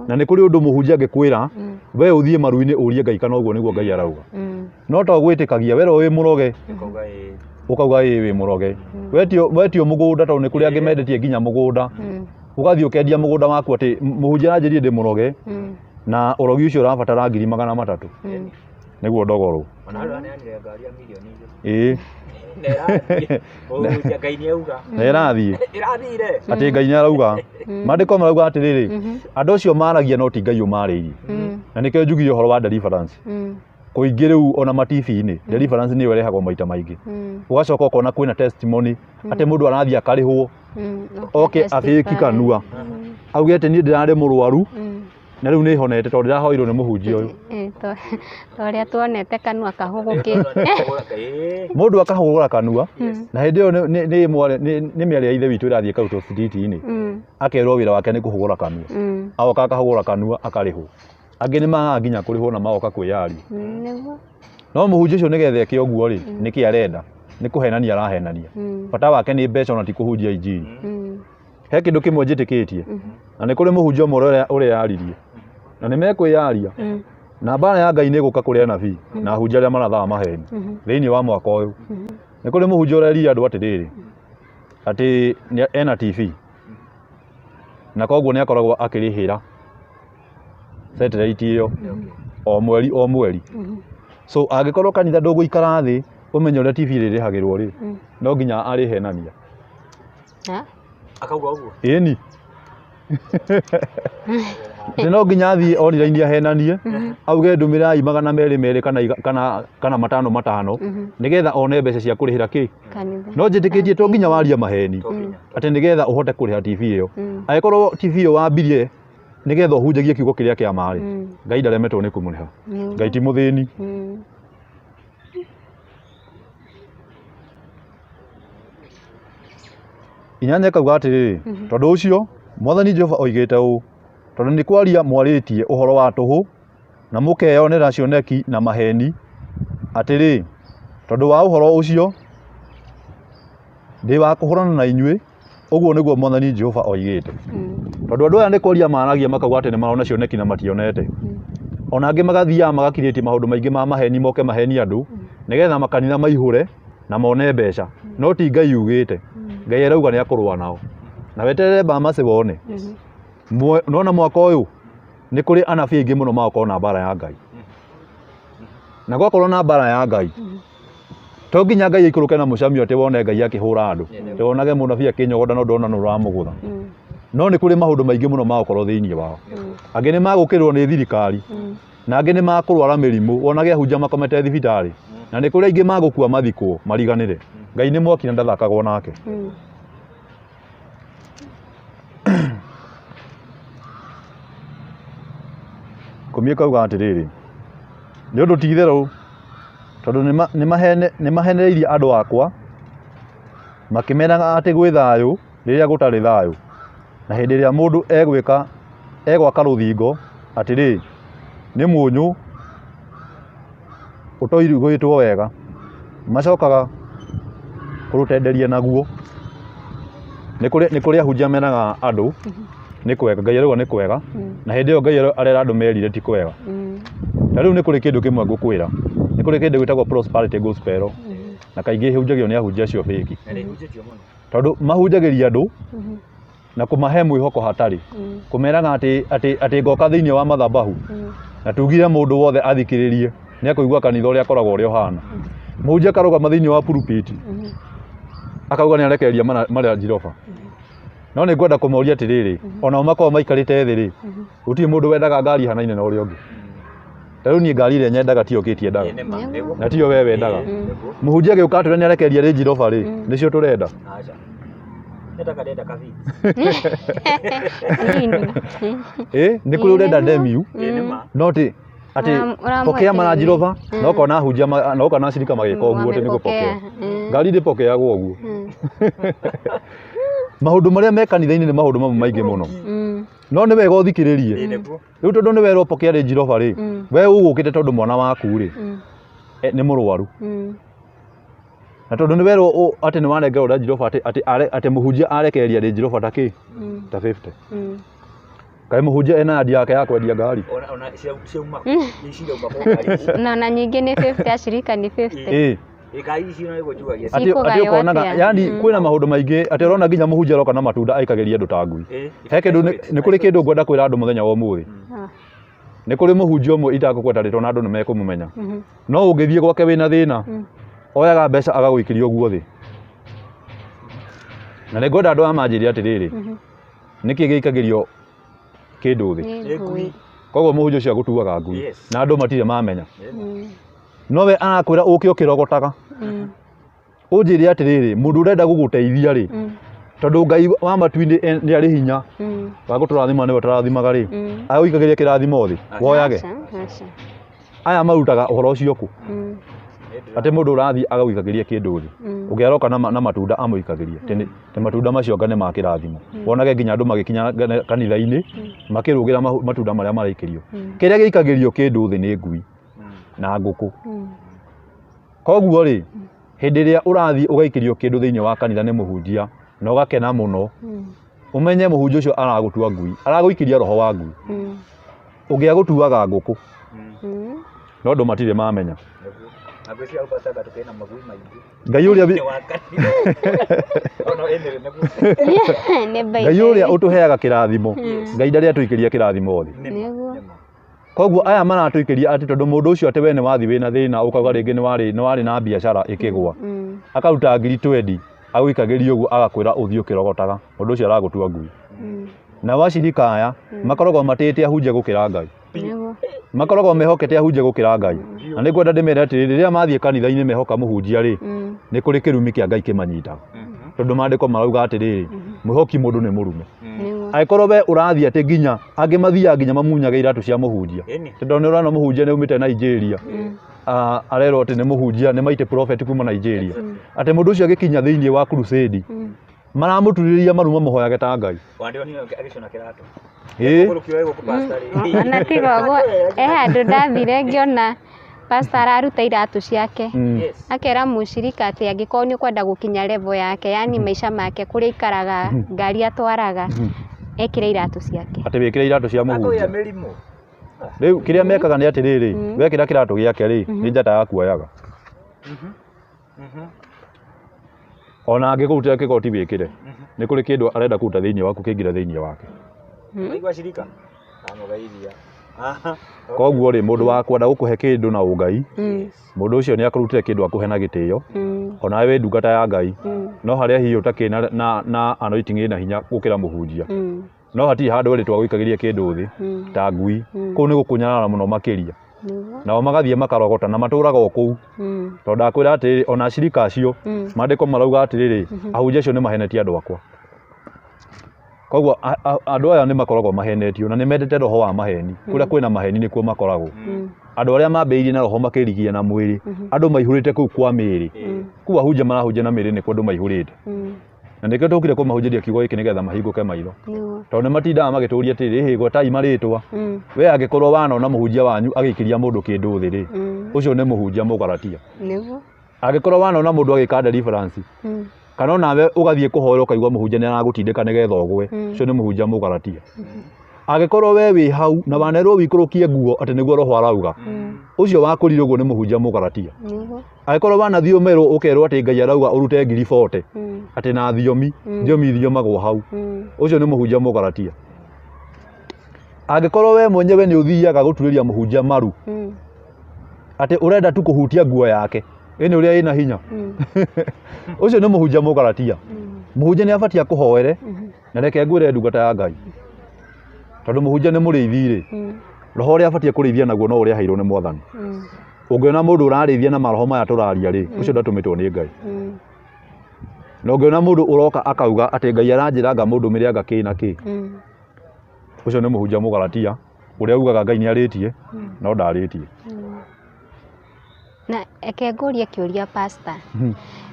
na nĩ kũrĩ ũndũ mũhunjia angĩkwĩra we ũthiĩ maru-inĩ ũrie Ngai kana ũguo nĩguo Ngai arauga, no to gwĩtĩkagia werwo wĩ mũroge ũkauga ĩĩ wĩ mũroge. Wetio mũgũnda, tondũ nĩ kũrĩ angĩ mendetie nginya mũgũnda, ũgathiĩ ũkendia mũgũnda waku atĩ mũhunjia aranjĩrire ndĩ mũroge na ũrogi ũcio ũrabatara ngiri 300 nĩguo ndogorwo. Ĩĩ, na ĩrathiĩ atĩ Ngai nĩ arauga. Maandĩko marauga atĩrĩrĩ, andũ acio maragia no ti Ngai ũmarĩirie. Na nĩkĩo njugire ũhoro wa deliverance kũingĩ rĩu ona ma TV-inĩ, deliverance nĩyo ĩrehagwo maita maingĩ. Ũgacoka ũkona kwĩna testimony atĩ mũndũ arathiĩ akarĩhwo oke abĩki kanua auge atĩ niĩ ndĩrarĩ mũrwaru na rĩu nĩ honete tondũ ndĩrahoirwo nĩ mũhunjia ũyũ. Ta ũrĩa tuonete kanua kahũgũkĩte. Mũndũ akahũgũra kanua na hĩndĩ ĩyo nĩ mĩario ya ithe witũ ĩrathiĩ ĩkarutwo street-inĩ, akerwo wĩra wake nĩ kũhũgũra kanua, agoka akahũgũra kanua akarĩhwo. Angĩ nĩ magaga nginya kũrĩhwo na magoka kwĩyaria. No mũhunjia ũcio nĩgetha eke ũguo rĩ, nĩkĩ arenda? Nĩ kũhenania arahenania. Bata wake nĩ mbeca ona ti kũhunjia injiri. He kĩndũ kĩmwe njĩtĩkĩtie, na nĩ kũrĩ mũhunjia ũmwe ũreyaririe, na nĩ mekwĩyaria, na mbara ya Ngai nĩ ĩgũka kũrĩ anabii na ahunjia arĩa marathaga maheni thĩinĩ wa mwaka ũyũ. Nĩ kũrĩ mũhunjia ũrerire andũ atĩrĩrĩ, atĩ ena TV na koguo nĩ akoragwo akĩrĩhĩra satellite ĩyo o mweri o mweri. So angĩkorwo kanitha ndũgũikara thĩ ũmenye ũrĩa TV ĩrĩrĩhagĩrwo rĩ, no nginya arĩhenania. Akauga ũguo? Ĩni. Atĩ no nginya athiĩ online ahenanie, auge ndũmĩrai 200 merĩ kana 5 5 nĩgetha one mbeca cia kũrĩhĩra kĩ. No njĩtĩkĩtie to nginya warie maheni atĩ nĩgetha ũhote kũrĩha TV ĩyo. Angĩkorwo TV ĩyo wambirie nĩgetha ũhunjagie kiugo kĩrĩa kĩa ma rĩ, Ngai ndaremetwo nĩ kũmũrĩha. Ngai ti mũthĩni. Inyanya ĩkauga atĩrĩrĩ, tondũ ũcio Mwathani Jehova oigĩte ũũ, tondũ nĩ kwaria mwarĩtie ũhoro wa tũhũ na mũkeyonera cioneki na maheni, atĩrĩ, tondũ wa ũhoro ũcio ndĩ wa kũhũrana na inyuĩ, ũguo nĩguo Mwathani Jehova oigĩte. Tondũ andũ aya nĩ kwaria maragia makauga atĩ nĩ marona cioneki na mationete. Ona angĩ magathiaga magakirĩtie maũndũ maingĩ ma maheni moke maheni andũ nĩgetha makanitha maihũre na mone mbeca, no ti Ngai ugĩte. Ngai arauga nĩ akũrũa nao. Na weterere Bamasi wone. Nona mwaka ũyũ nĩ kũrĩ anabii aingĩ mũno magakorwo na mbara ya Ngai. Na gwakorwo na mbara ya Ngai, to nginya Ngai aikũrũke na mũcamio atĩ wone Ngai akĩhũra andũ, atĩ wonage mũnabii akĩnyogonda no ndona nũ ũramũgũtha. No nĩ kũrĩ maũndũ maingĩ mũno magũkorwo thĩinĩ wao. Angĩ nĩ magũkĩrĩrwo nĩ thirikari, na angĩ nĩ makũrwara mĩrimũ, wonage ahunjia makomete thibitarĩ. Na nĩ kũrĩ aingĩ magũkua mathikwo mariganĩre. Ngai nĩ mwaki na ndathakagwo nake. Ikũmi ĩkauga atĩrĩrĩ, nĩ ũndũ ti itherũ, tondũ nĩ mahenereirie andũ akwa, makĩmeraga atĩ gwĩ thayũ rĩrĩa gũtarĩ thayũ, na hĩndĩ ĩrĩa mũndũ egwaka rũthingo, atĩrĩ, nĩ mũnyũ ũtoirugĩtwo wega, macokaga kũrũtenderia naguo. Nĩ kũrĩ ahunjia meraga andũ nĩ kwega, Ngai arauga nĩ kwega, na hĩndĩ ĩyo Ngai arera andũ merire ti kwega. Ta rĩu nĩ kũrĩ kĩndũ kĩmwe ngũkwĩra, nĩ kũrĩ kĩndũ gĩtagwo prosperity gospel, na kaingĩ ĩhunjagio nĩ ahunjia acio fake. Tondũ mahunjagĩria andũ Na kũmahe mwĩhoko hatarĩ kũmeraga atĩ atĩ atĩ ngoka thĩinĩ wa mathabahu na tugire mũndũ wothe athikĩrĩrie nĩ akũigua kanitha ũrĩa akoragwo ũrĩa ũhana. Mũhunjia akarũgama thĩinĩ wa pulpit akauga nĩ arekereria marĩa njiroba. No nĩ ngwenda kũmoria atĩrĩrĩ, onao makoragwo maikarĩte thĩ rĩ, gũtirĩ mũndũ wendaga ngari ĩhanaine na ũrĩa ũngĩ. Ta rĩu niĩ ngari ĩrĩa nyendaga tiyo kĩtiendaga na tiyo we wendaga. Mũhunjia agĩũka atwĩra nĩ arekereria Range Rover rĩ, nĩcio tũrenda. Ĩ nĩ kũrĩ ũrenda Demiu no ti atĩ pokea ma Range Rover na ũkona ahunjia na ũkona acirika magĩka ũguo atĩ nĩ gũpokea. Ngari ndĩpokeagwo ũguo. Maũndũ marĩa me kanitha-inĩ nĩ maũndũ mamwe maingĩ mũno. No nĩ wega ũthikĩrĩrie. Rĩu tondũ nĩ werwo pokea Range Rover rĩ, we ũgũkĩte tondũ mwana waku rĩ nĩ mũrwaru. Na tondũ nĩ werwo atĩ nĩ wanengerwo Range Rover atĩ atĩ mũhunjia arekereria Range Rover ta kĩ? Ta 50. Kaĩ mũhunjia ena yandi yake ya kwendia ngari? Na nyingĩ nĩ 50 acirika nĩ 50. Atĩ ũkonaga yani kwĩna maũndũ maingĩ atĩ ũrona nginya mũhunjia aroka na matunda aikagĩria andũ ta ngui. He kĩndũ nĩ kũrĩ kĩndũ ngwenda kwĩra andũ mũthenya wa ũmũthĩ. Nĩ kũrĩ mũhunjia ũmwe itakũgweta rĩtwa na andũ nĩ mekũmũmenya. No ũngĩthiĩ gwake wĩna thĩna, oyaga mbeca agagũikĩria ũguo thĩ. Na nĩ ngwenda andũ aya manjĩre atĩrĩrĩ, nĩkĩ gĩikagĩrio kĩndũ thĩ? Koguo mũhunjia ũcio agũtuaga ngui na andũ matirĩ mamenya. No we arakwĩra ũke ũkĩrogotaga. Ũnjĩre atĩrĩrĩ, mũndũ ũrenda gũgũteithia rĩ, tondũ Ngai wa matu-inĩ nĩ arĩ hinya wa gũtũrathima nĩwe ũtũrathimaga rĩ, agũikagĩria kĩrathimo thĩ, woyage. Aya marutaga ũhoro ũcio kũ? Atĩ mũndũ ũrathiĩ agagũikagĩria kĩndũ thĩ, ũngĩ aroka na matunda amũikagĩria, atĩ matunda macio anga nĩ ma kĩrathimo. Wonage nginya andũ magĩkinya kanitha-inĩ makĩrũgĩra matunda marĩa maraikĩrio. Kĩrĩa gĩikagĩrio kĩndũ thĩ nĩ ngui na ngũkũ. Koguo rĩ, hĩndĩ ĩrĩa ũrathiĩ ũgaikĩrio kĩndũ thĩinĩ wa kanitha nĩ mũhunjia na ũgakena mũno, ũmenye mũhunjia ũcio aragũtua ngui, aragũikĩria roho wa ngui. Ũngĩ agũtuaga ngũkũ. No andũ matirĩ mamenya. Ngai ũrĩa Ngai ũrĩa ũtũheaga kĩrathimo, Ngai ndarĩ atũikĩria kĩrathimo thĩ. Koguo aya maratũikĩria atĩ tondũ mũndũ ũcio atĩ we nĩ wathiĩ wĩna thĩna ũkauga rĩngĩ nĩ warĩ na biacara ĩkĩgũa, akaruta ngiri 20 agũikagĩria ũguo agakwĩra ũthiĩ ũkĩrogotaga, mũndũ ũcio aragũtua ngui. Nao acirika aya makoragwo matĩĩte ahunjia gũkĩra Ngai. Makoragwo mehokete ahunjia gũkĩra Ngai. Na nĩ ngwenda ndĩmere atĩrĩrĩ, rĩrĩa mathiĩ kanitha-inĩ mehoka mũhunjia rĩ, nĩ kũrĩ kĩrumi kĩa Ngai kĩmanyitaga. Tondũ maandĩko marauga atĩrĩrĩ, mwĩhoki mũndũ nĩ mũrume. Angĩkorwo we ũrathiĩ atĩ nginya angĩ mathiaga nginya mamunyaga iratũ cia mũhunjia. Tondũ nĩ ũrona mũhunjia nĩ aumĩte Nigeria. Arerwo atĩ nĩ mũhunjia, nĩ maite prophet kuma Nigeria. Atĩ mũndũ ũcio agĩkinya thĩinĩ wa crusade, maramũturĩria maru mamũhoyage ta Ngai. Ona tiga ũguo, he handũ ndathire ngĩona pastor araruta iratũ ciake. Akera mũcirika atĩ angĩkorwo nĩ ũkwenda gũkinya level yake, yani maica make kũrĩa aikaraga, ngari atwaraga, ekĩre iratũ ciake. Atĩ wĩkĩre iratũ cia mũhunjia. Rĩu kĩrĩa mekaga nĩ atĩrĩrĩ, wekĩra kĩratũ gĩake rĩ, nĩ njata yakuoyaga. Ona angĩkũrutĩra kĩgoti wĩkĩre, nĩ kũrĩ kĩndũ arenda kũruta thĩinĩ waku kĩingĩre thĩinĩ wake. Koguo rĩ, mũndũ wa kwenda gũkũhe kĩndũ na ũngai, mũndũ ũcio nĩ akũrutĩre kĩndũ akũhe na gĩtĩo, onawe wĩ ndungata ya Ngai, no harĩa hihi ũtakĩrĩ na anointing ĩna hinya gũkĩra mũhunjia. No hatirĩ handũ werĩtwo agũikagĩrie kĩndũ thĩ ta ngui, kũu nĩ gũkũnyarara mũno makĩria. Nao magathiĩ makarogota na matũraga o kũu. Tondũ ndakwĩra atĩrĩrĩ, ona acirika acio, maandĩko marauga atĩrĩrĩ, ahunjia acio nĩ mahenetie andũ akwa. Koguo andũ aya nĩ makoragwo mahenetio na nĩ mendete roho wa maheni. Kũrĩa kwĩna maheni nĩkuo makoragwo. Andũ arĩa mambĩrĩirie na roho makĩrigia na mwĩrĩ, andũ maihũrĩte kũu kwa mĩĩrĩ. Kũu ahunjia marahunjia na mĩĩrĩ nĩkuo andũ maihũrĩte. Na nĩkĩo tũkire kũmahunjĩria kiugo gĩkĩ nĩgetha mahingũke maitho. Tondũ nĩ matindaga magĩtũria atĩrĩrĩ, hĩ gwetai marĩtwa. We angĩkorwo wanona mũhunjia wanyu agĩikĩria mũndũ kĩndũ thĩ rĩ, ũcio nĩ mũhunjia mũgaratia. Angĩkorwo wanona mũndũ agĩka deliverance, kana onawe ũgathiĩ kũhoya ũkaigua mũhunjia nĩ aragũtindĩka nĩgetha ũgwe, ũcio nĩ mũhunjia mũgaratia. Angĩkorwo we wĩ hau na wanerwo wikũrũkie nguo atĩ nĩguo roho arauga, ũcio wakũrire ũguo nĩ mũhunjia mũgaratia. Angĩkorwo wanathiĩ ũmerwo ũkerwo atĩ Ngai arauga ũrute ngiri 40 atĩ na thiomi, thiomi ithiomagwo hau, ũcio nĩ mũhunjia mũgaratia. Angĩkorwo we mwenyewe nĩ ũthiaga gũturĩria mũhunjia maru atĩ ũrenda tu kũhutia nguo yake ĩnĩ ũrĩa ĩna hinya, ũcio nĩ mũhunjia mũgaratia. Mũhunjia nĩ abatie akũhoere, na reke ngwĩre ndungata ya Ngai, tondũ mũhunjia nĩ mũrĩithi rĩ, roho ũrĩa abatie kũrĩithia naguo no ũrĩa aheirwo nĩ Mwathani. Ũngĩona mũndũ ũrarĩithia na maroho maya tũraria rĩ, ũcio ndatũmĩtwo nĩ Ngai. Na ũngĩona mũndũ ũroka akauga atĩ Ngai aranjĩra ngamũndũmĩre anga kĩ na kĩ, ũcio nĩ mũhunjia mũgaratia ũrĩa ugaga Ngai nĩ arĩtie no ndarĩtie. Na eke ngũrie kĩũria pastor,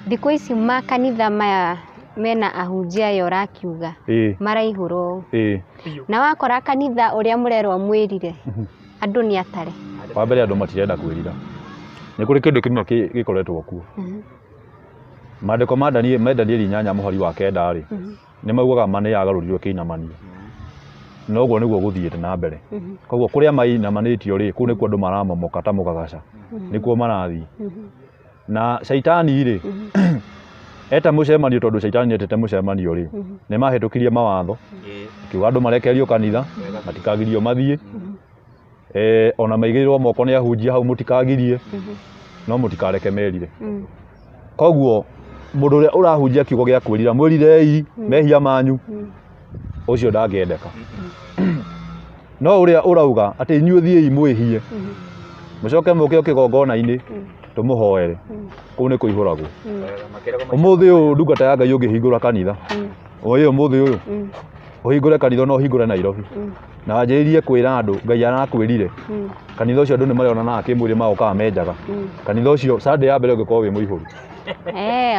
thikũ ici makanitha maya mena ahunjia aya ũrakiuga maraihũra ũũ, na wakora kanitha ũrĩa mũrerwo mwĩrire andũ nĩ atare. Wa mbere andũ matirenda kwĩrira. Nĩ kũrĩ kĩndũ kĩmwe gĩkoretwo kuo. Maandĩko ma Danieli 8 mũhari wa 9 rĩ, nĩ maugaga ma nĩ yagarũrirwo ĩkĩinamanio. Na ũguo nĩguo gũthiĩte na mbere. Koguo kũrĩa mainamanĩtio rĩ, kũu nĩkuo andũ maramomoka ta mũgagaca, nĩkuo marathiĩ. Na caitani rĩ, eta mũcemanio, tondũ caitani nĩetete mũcemanio rĩ, nĩ mahĩtũkirie mawatho akiuga andũ marekererio kanitha matikagirio mathiĩ, ona maigĩrĩrwo moko nĩ ahunjia hau mũtikagirie, no mũtikareke merire. Koguo mũndũ ũrĩa ũrahunjia kiugo gĩa kwĩrira, mwĩrirei mehia manyu, ũcio ndangĩendeka. No ũrĩa ũrauga atĩ inyuĩ thiĩi mwĩhie, mũcoke mũke kĩgongona-inĩ tũmũhoere, kũu nĩ kũihũragwo. Ũmũthĩ ũyũ ndungata ya Ngai ũngĩhingũra kanitha, ũyũ ũmũthĩ ũyũ ũhingũre kanitha no ũhingũre Nairobi, na wanjĩrĩrie kwĩra andũ Ngai arakwĩrire, kanitha ũcio andũ nĩ marĩonanaga kĩmwĩrĩ magokaga menjaga. Kanitha ũcio Sunday ya mbere ũngĩkorwo wĩ mũihũru.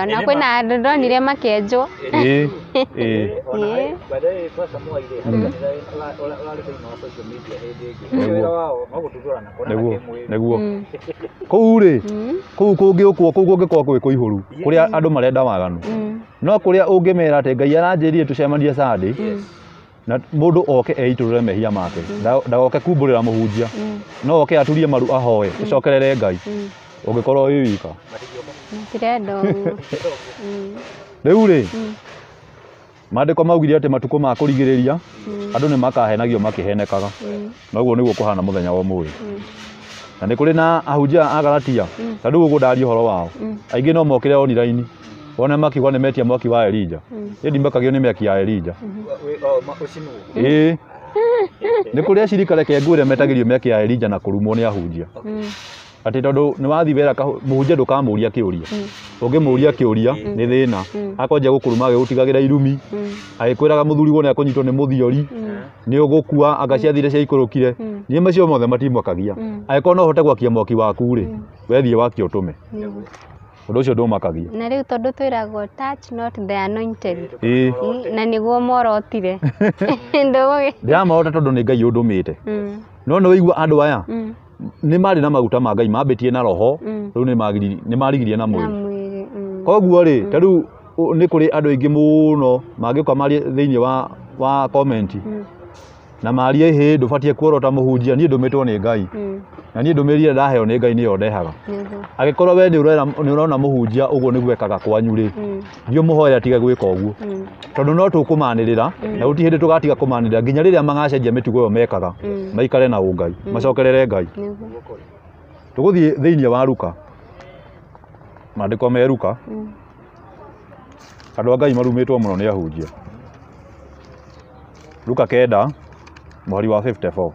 Ona kwĩna andũ ndonire makĩenjwo. Nĩguo kũu rĩ, kũu kũngĩũkwo, kũu kũngĩkorwo gwĩ kũihũru, kũrĩa andũ marenda waganu. No kũrĩa ũngĩmera atĩ Ngai aranjĩrire tũcemanie Sunday, na mũndũ oke eitũrũre mehia make, ndagoke kumbũrĩra mũhunjia, no oke aturie maru ahoe, ũcokerere Ngai, ũngĩkorwo wĩ wika. Matirenda ũguo. Rĩu rĩ, maandĩko maugire atĩ matukũ ma kũrigĩrĩria andũ nĩ makahenagio makĩhenekaga. Na ũguo nĩguo kũhana mũthenya wa ũmũthĩ. Na nĩ kũrĩ na ahunjia a Galatia, ta rĩu ũguo ndaria ũhoro wao, aingĩ no mokĩre online wone makiuga nĩ metia mwaki wa Elijah. Niĩ ndimakagio nĩ mĩaki ya Elijah. Ĩĩ. Nĩ kũrĩ acirika reke ngwĩre metagĩrio mĩaki ya Elijah na kũrumwo nĩ ahunjia. Atĩ tondũ nĩ wathiĩ wera mũhunjia ndũkamũria kĩũria. Ũngĩmũria kĩũria nĩ thĩna. Akonjia gũkũruma agĩgũtigagĩra irumi, agĩkwĩraga mũthuri wone akũnyitwo nĩ mũthiori, nĩ ũgũkua anga ciathire ciaikũrũkire. Niĩ macio mothe matimakagia. Angĩkorwo no ũhote gwakia mwaki waku rĩ, wethiĩ wakie ũtũme. Ũndũ ũcio ndũmakagia. Na rĩu tondũ twĩragwo touch not the anointed, na nĩguo morotire. Ndĩramorota tondũ nĩ Ngai ũndũmĩte. No nĩ waigua andũ aya nĩ marĩ na maguta ma Ngai mambĩtie na roho, rĩu nĩ marigirie na mwĩrĩ. Koguo rĩ, ta rĩu nĩ kũrĩ andũ aingĩ mũno mangĩũka marie thĩinĩ wa comment na marie hĩ ndũbatiĩ kuorota mũhunjia, niĩ ndũmĩtwo nĩ Ngai, na niĩ ndũmĩrĩri ĩrĩa ndaheo nĩ Ngai nĩyo ndehaga. Angĩkorwo we nĩ ũrona mũhunjia ũguo nĩguo ekaga kwanyu rĩ, thiĩ ũmũhoere atige gwĩka ũguo, tondũ no tũkũmanĩrĩra na gũtirĩ hĩndĩ tũgatiga kũmanĩrĩra nginya rĩrĩa magacenjia mĩtugo ĩyo mekaga, maikare na ũngai, macokerere Ngai. Tũgũthiĩ thĩinĩ wa Luka, maandĩko me Luka, andũ a Ngai marumĩtwo mũno nĩ ahunjia. Luka 9 mũhari wa 54.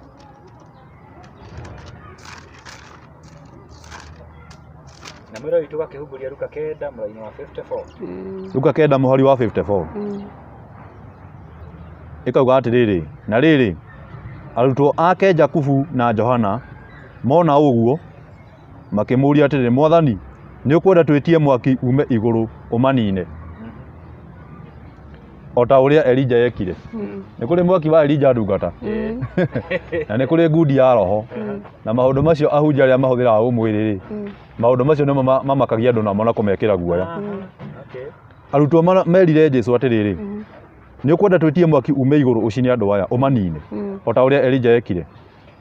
Na mwĩra witũ gakĩhumbũria Luka 9 mũhari wa 54. Luka 9 mũhari wa 54. Ĩkauga atĩrĩrĩ, na rĩrĩ, arutwo ake Jakubu na Johana mona ũguo makĩmũũria atĩrĩrĩ, Mwathani, nĩ ũkwenda twĩtie mwaki ume igũrũ ũmanine o ta ũrĩa Elijah ekire? Nĩ kũrĩ mwaki wa Elijah ndungata, na nĩ kũrĩ ngundi ya roho, na maũndũ macio ahunjia arĩa mahũthĩraga ũmwĩrĩ rĩ, maũndũ macio nĩmo mamakagia andũ namo na kũmekĩra guoya. Arutwo merire Jesũ atĩrĩrĩ, nĩ ũkwenda twĩtie mwaki ume igũrũ ũcine andũ aya ũmanine? O ta ũrĩa Elija ekire.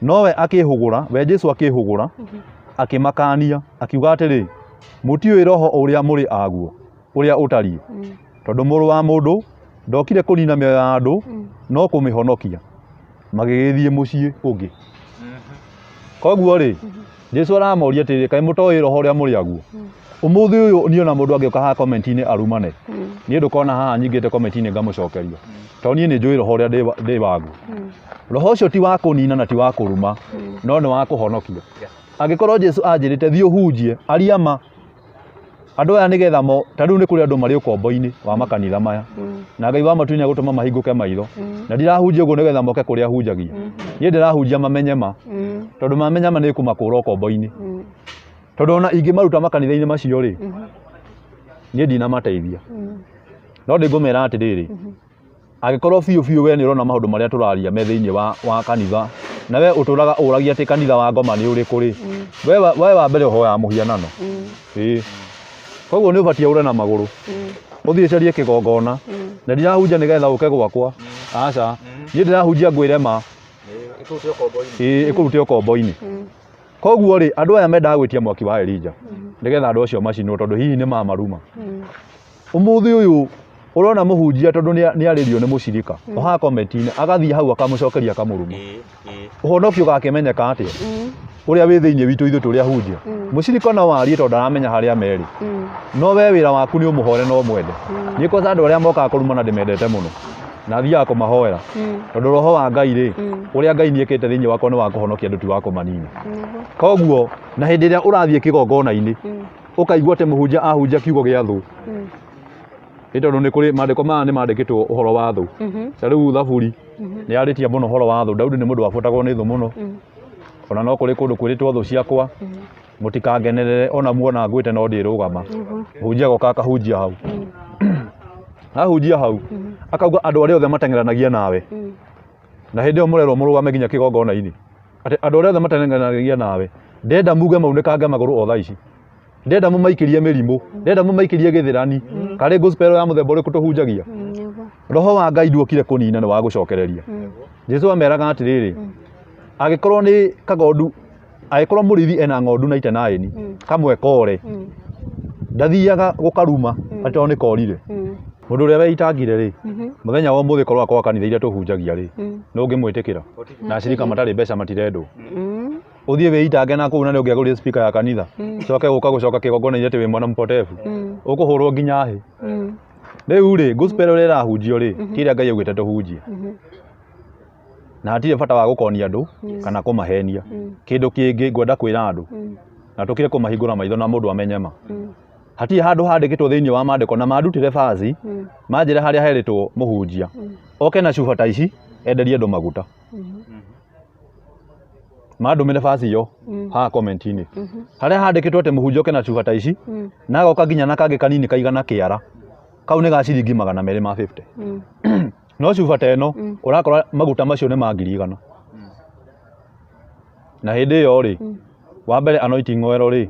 Nowe akĩhũgũra, we Jesu akĩhũgũra, akĩmakania, akiuga atĩrĩ, mũtiũĩ roho ũrĩa mũrĩ aguo, ũrĩa ũtariĩ. Tondũ mũrũ wa mũndũ ndokire kũnina mĩoyo ya andũ, no kũmĩhonokia. Magĩgĩthiĩ mũciĩ ũngĩ. Koguo rĩ, Jesu aramoria atĩrĩrĩ, kaĩ mũtoĩ roho ũrĩa mũrĩ aguo? Ũmũthĩ ũyũ niĩ ona mũndũ angĩũka haha comment-inĩ arumane, niĩ ndũkona haha nyingĩte comment-inĩ ngamũcokeria. Tondũ niĩ nĩ njũĩ roho ũrĩa ndĩ waguo. Roho ũcio ti wa kũnina na ti wa kũruma, no nĩ wa kũhonokia. Angĩkorwo Jesu anjĩrĩte thiĩ ũhunjie, aria ma, andũ aya nĩgetha mo, ta rĩu nĩ kũrĩ andũ marĩ ũkombo-inĩ wa makanitha maya, na Ngai wa matu nĩ agũtũma mahingũke maitho. Na ndirahunjia ũguo nĩgetha moke kũrĩa hunjagia. Niĩ ndĩrahunjia mamenye ma, tondũ mamenya ma nĩ kũmakũra ũkombo-inĩ. Tondũ ona ingĩmaruta makanitha-inĩ macio rĩ, niĩ ndinamateithia. No ndĩngũmera atĩrĩrĩ, angĩkorwo biũ biũ we nĩ ũrona maũndũ marĩa tũraria me thĩinĩ wa kanitha, na we ũtũraga ũragia atĩ kanitha wa ngoma nĩ ũrĩkũ rĩ, we wa mbere ũhoyaga mũhianano. Ĩĩ. Koguo nĩ ũbatiĩ ũre na magũrũ, ũthiĩ ũcarie kĩgongona, na ndirahunjia nĩgetha ũke gwakwa, aca, niĩ ndĩrahunjia ngwĩre ma. Ĩĩ, ĩkũrute ũkombo-inĩ. Koguo rĩ, andũ aya mendaga gwĩtia mwaki wa Elija nĩgetha andũ acio macinwo, tondũ hihi nĩ mamaruma. Ũmũthĩ ũyũ ũrona mũhunjia tondũ nĩ arĩrio nĩ mũcirika, o haha comment-inĩ agathiĩ hau akamũcokeria akamũruma. Ũhonokio ũgakĩmenyeka atĩa? Ũrĩa wĩ thĩinĩ witũ ithuĩ tũrĩa hunjia. Mũcirika no warie tondũ ndaramenya harĩa merĩ. No we wĩra waku nĩ ũmũhoere na ũmwende. Niĩ kwanza andũ arĩa mokaga kũrumana ndĩmendete mũno. Na thiaga kũmahoera. Tondũ roho wa Ngai rĩ, ũrĩa Ngai nĩekĩte thĩinĩ wakwa nĩ wa kũhonokia andũ ti wa kũmanina. Koguo na hĩndĩ ĩrĩa ũrathiĩ kĩgongona-inĩ, ũkaigua atĩ mũhunjia ahunjia kiugo gĩa thũ. Nĩ tondũ nĩ kũrĩ maandĩko maya nĩ mandĩkĩtwo ũhoro wa thũ. Ta rĩu Thaburi nĩ yarĩtie mũno ũhoro wa thũ. Daudi nĩ mũndũ wabuatagwo nĩ thũ mũno. Ona no kũrĩ kũndũ kwĩrĩtwo thũ ciakwa, mũtikangenerere ona muona ngwĩte no ndĩrũgama. Mũhunjia agoka akahunjia hau. Ahunjia hau, akauga andũ arĩa othe mateng'eranagia nawe. Na hĩndĩ ĩyo mũrerwo mũrũgame nginya kĩgongona-inĩ. Atĩ andũ arĩa othe mateng'eranagia nawe, ndenda muge maunĩkange magũrũ o thaa ici. Ndenda mũmaikĩrie mĩrimũ, ndenda mũmaikĩrie gĩthĩrani. Karĩ gospel ya mũthemba ũrĩkũ tũhunjagia? Roho wa Ngai nduokire kũnina, nĩ wa gũcokereria. Jesu ameraga atĩrĩrĩ, angĩkorwo nĩ kagondu, angĩkorwo mũrĩithi ena ng'ondu na 99, kamwe kore, ndathiaga gũkaruma atĩ tondũ nĩ korire. Mũndũ ũrĩa weitangire rĩ, mũthenya wa ũmũthĩ korwo akorwo kanitha iria tũhunjagia rĩ, nĩ ũngĩmwĩtĩkĩra? Na acirika matarĩ mbeca matirendwo. Ũthiĩ wĩitange na kũu na nĩ ũngĩagũrire speaker ya kanitha. Coke gũka gũcoka kĩgongona-inĩ atĩ wĩ mwana mũpotevu. Ũkũhũrwo nginya hĩ. Rĩu rĩ, gospel ĩrĩa ĩrahunjio rĩ, ti ĩrĩa Ngai augĩte tũhunjie. Na hatirĩ bata wa gũkonia andũ kana kũmahenia. Kĩndũ kĩngĩ ngwenda kwĩra andũ, na tũkire kũmahingũra maitho na mũndũ amenye ma. Hatirĩ handũ handĩkĩtwo thĩinĩ wa maandĩko na mandutĩre baci, manjĩre harĩa herĩtwo mũhunjia. Oke na cuba ta ici, enderie andũ maguta. Mandũmĩre baci ĩyo haha comment-inĩ. Harĩa handĩkĩtwo atĩ mũhunjia oke na cuba ta ici, na agoka nginya na kangĩ kanini kaigana kĩara, kau nĩ ga ciringi 250. No cuba ta ĩno, ũrakora maguta macio nĩ ma 100,000. Na hĩndĩ ĩyo rĩ, wa mbere anointing oil rĩ,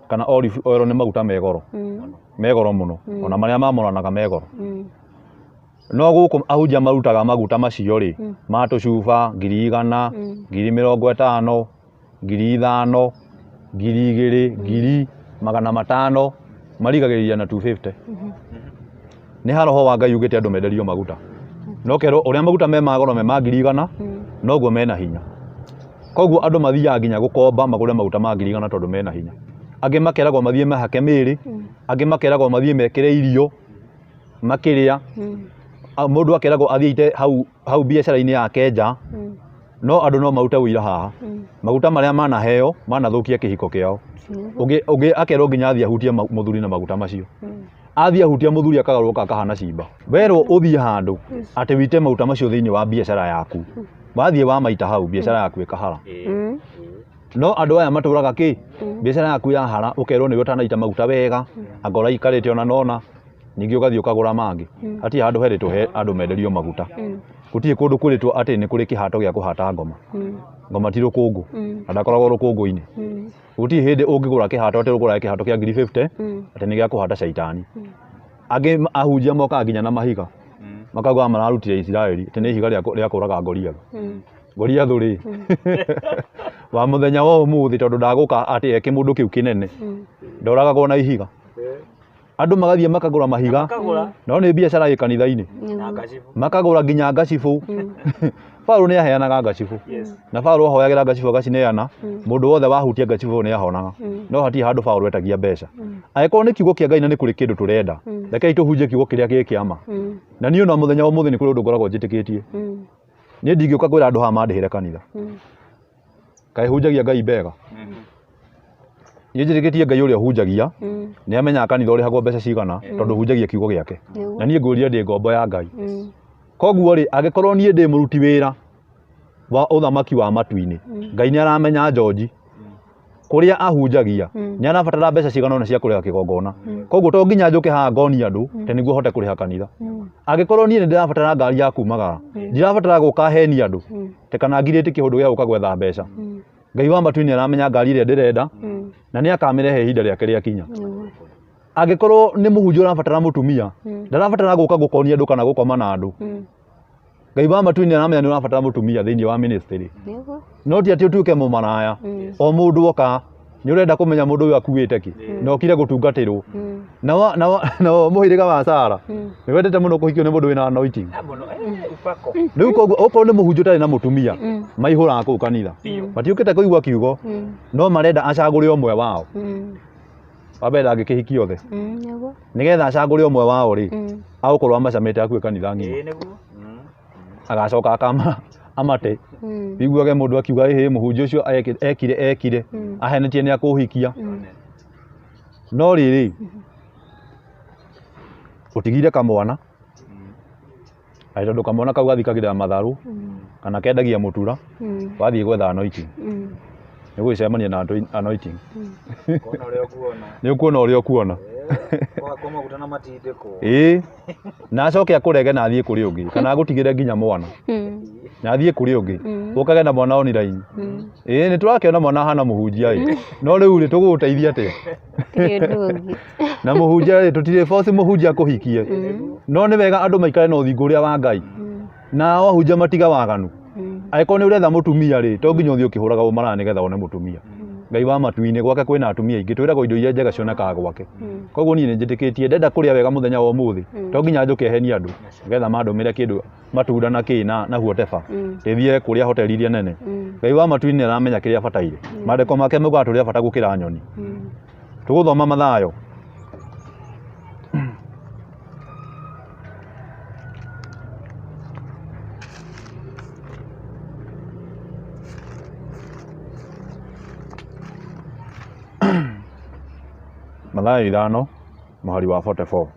kana olive oil nĩ maguta me goro. Me goro mũno. Ona marĩa mamũranaga me goro. No gũkũ ahunjia marutaga maguta macio rĩ, ma tũcuba 100,000, 50,000, 5,000, 2,000, 1,500, marigagĩrĩria na 250. Nĩ ha roho wa Ngai ugĩte andũ menderio maguta. No kerwo ũrĩa maguta me ma goro me ma 100,000, noguo mena hinya. Koguo andũ mathiaga nginya gũkomba magũre maguta ma 100,000 tondũ mena hinya. Angĩ makeragwo mathiĩ mehake mĩĩrĩ, angĩ makeragwo mathiĩ mekĩre irio makĩrĩa. Mũndũ akeragwo athiĩ aite hau biacara-inĩ yake nja, no andũ no marute ũira haha. Maguta marĩa manaheo manathũkia kĩhiko kĩao. Ũngĩ akerwo nginya athiĩ ahutie mũthuri na maguta macio. Athiĩ ahutia mũthuri akagarũrũka akahana cimba. Werwo ũthiĩ handũ atĩ wite maguta macio thĩinĩ wa biacara yaku. Wathiĩ wamaita hau biacara yaku ĩkahara. No andũ aya matũraga kĩ? Biacara yaku yahara ũkerwo nĩwe ũtanaita maguta wega, anga ũraikarĩte ona nona, ningĩ ũgathiĩ ũkagũra mangĩ. Hatirĩ handũ herĩtwo he andũ menderio maguta. Gũtirĩ kũndũ kwĩrĩtwo atĩ nĩ kũrĩ kĩhato gĩa kũhata ngoma. Ngoma ti rũkũngũ, na ndakoragwo rũkũngũ-inĩ. Gũtirĩ hĩndĩ ũngĩgũra kĩhato atĩ ũgũraga kĩhato kĩa 50,000 atĩ nĩ gĩa kũhata caitani. Angĩ ahunjia mokaga nginya na mahiga, makauga mararutire Isiraeli atĩ nĩ ihiga rĩa kũraga Goliath. Goliathũ rĩ wa mũthenya wa ũmũthĩ tondũ ndagũka atĩ eke mũndũ kĩu kĩnene ndoragagwo na ihiga. Andũ magathiĩ makagũra mahiga Makagũra no nĩ biacara ĩ kanitha-inĩ na ngacibũ. Makagũra nginya ngacibũ. Paũlũ nĩ aheanaga ngacibũ na Paũlũ ahoyagĩra ngacibũ agacineana. Mũndũ wothe wahutia ngacibũ nĩ ahonaga, no hatirĩ handũ Paũlũ etagia mbeca. Angĩkorwo nĩ kiugo kĩa Ngai na nĩ kũrĩ kĩndũ tũrenda, rekei tũhunjie kiugo kĩrĩa gĩ kĩama. Na niĩ ona mũthenya wa ũmũthĩ nĩ kũrĩ ũndũ ngoragwo njĩtĩkĩtie. Niĩ ndingĩũka kwĩra andũ haha mandĩhĩre kanitha. Kaĩ hunjagia Ngai mbega? Niĩ njĩtĩkĩtie Ngai ũrĩa ũhunjagia nĩ amenyaga kanitha ũrĩhagwo mbeca cigana tondũ hunjagia kiugo gĩake. Na niĩ ngwĩrire ndĩ ngombo ya Ngai. Koguo rĩ, angĩkorwo niĩ ndĩ mũruti wĩra wa ũthamaki wa matu-inĩ, Ngai nĩ aramenya George kũrĩa ahunjagia nĩ arabatara mbeca cigana ũna cia kũrĩha kĩgongona. Koguo to nginya njũke haha ngonie andũ atĩ nĩguo hote kũrĩha kanitha. Angĩkorwo niĩ nĩ ndĩrabatara ngari ya kumagara, ndirabatara gũka henie andũ te kana ngirĩte kĩũndũ gĩa gũka gwetha mbeca. Ngai wa matu-inĩ aramenya ngari ĩrĩa ndĩrenda na nĩ akamĩrehe ihinda rĩake rĩakinya. Angĩkorwo nĩ mũhunjia ũrabatara mũtumia, ndarabatara gũka gũkonia andũ kana gũkoma na andũ. Ngai wa matu-inĩ aramenya nĩ ũrabatara mũtumia thĩinĩ wa ministry. No ti atĩ ũtuĩke mũmaraya. O mũndũ oka nĩ ũrenda kũmenya mũndũ ũyũ akuĩte kĩ na okire gũtungatĩrwo. Na mũhĩrĩga wa Sara nĩ wendete mũno kũhikio nĩ mũndũ wĩna anointing. Mũno upako. Rĩu koguo okorwo nĩ mũhunjia ũtarĩ na mũtumia maihũraga kũu kanitha. Matiũkĩte kũigua kiugo no marenda acagũre ũmwe wao. Wa mbere ndangĩkĩhikia othe. Nĩgetha acagũre ũmwe wao rĩ, agũkorwo amacamĩte akue kanitha ng'ima. Ĩĩ nĩguo. Agacoka akama amate. Wiguage mũndũ akiuga ĩhĩ mũhunjia ũcio ekire ahenetie nĩ akũhikia. No rĩrĩ, ũtigire kamwana atĩ tondũ kamwana kau gathikagĩrĩra matharũ kana kendagia mũtura, wathiĩ gwetha anointing. Nĩ ũgũcemania na anointing. Kuona ũrĩa ũkuona. Nĩ ũkuona ũrĩa ũkuona. Kwakwo maguta na matindĩkwo. Ĩĩ. Na acoke akũrege na athiĩ kũrĩ ũngĩ kana agũtigĩre nginya mwana na athiĩ kũrĩ ũngĩ ũkage na mwana online. Ĩĩ nĩ tũrakĩona mwana ahana mũhunjia ĩ, no rĩu rĩ tũgũgũteithia atĩa? Na mũhunjia rĩ, tũtirĩ force mũhunjia akũhikie, no nĩ wega andũ maikare na ũthingu ũrĩa wa Ngai na ao ahunjia matiga waganu. Angĩkorwo nĩ ũretha mũtumia rĩ, to nginya ũthiĩ ũkĩhũraga ũmaraya nĩgetha wone mũtumia. Ngai wa matu-inĩ gwake kwĩna atumia aingĩ, twĩragwo indo iria njega cionekaga gwake. Koguo niĩ nĩ njĩtĩkĩtie ndenda kũrĩa wega mũthenya wa ũmũthĩ, to nginya njũke henie andũ nĩgetha mandũmĩre kĩndũ matunda na kĩ na whatever, ndĩthiĩ kũrĩa hoteli iria nene. Ngai wa matu-inĩ nĩ aramenya kĩrĩa abataire. Maandĩko make maugaga tũrĩ a bata gũkĩra nyoni. Tũgũthoma Mathayo. Mathayo 5 mũhari wa 44.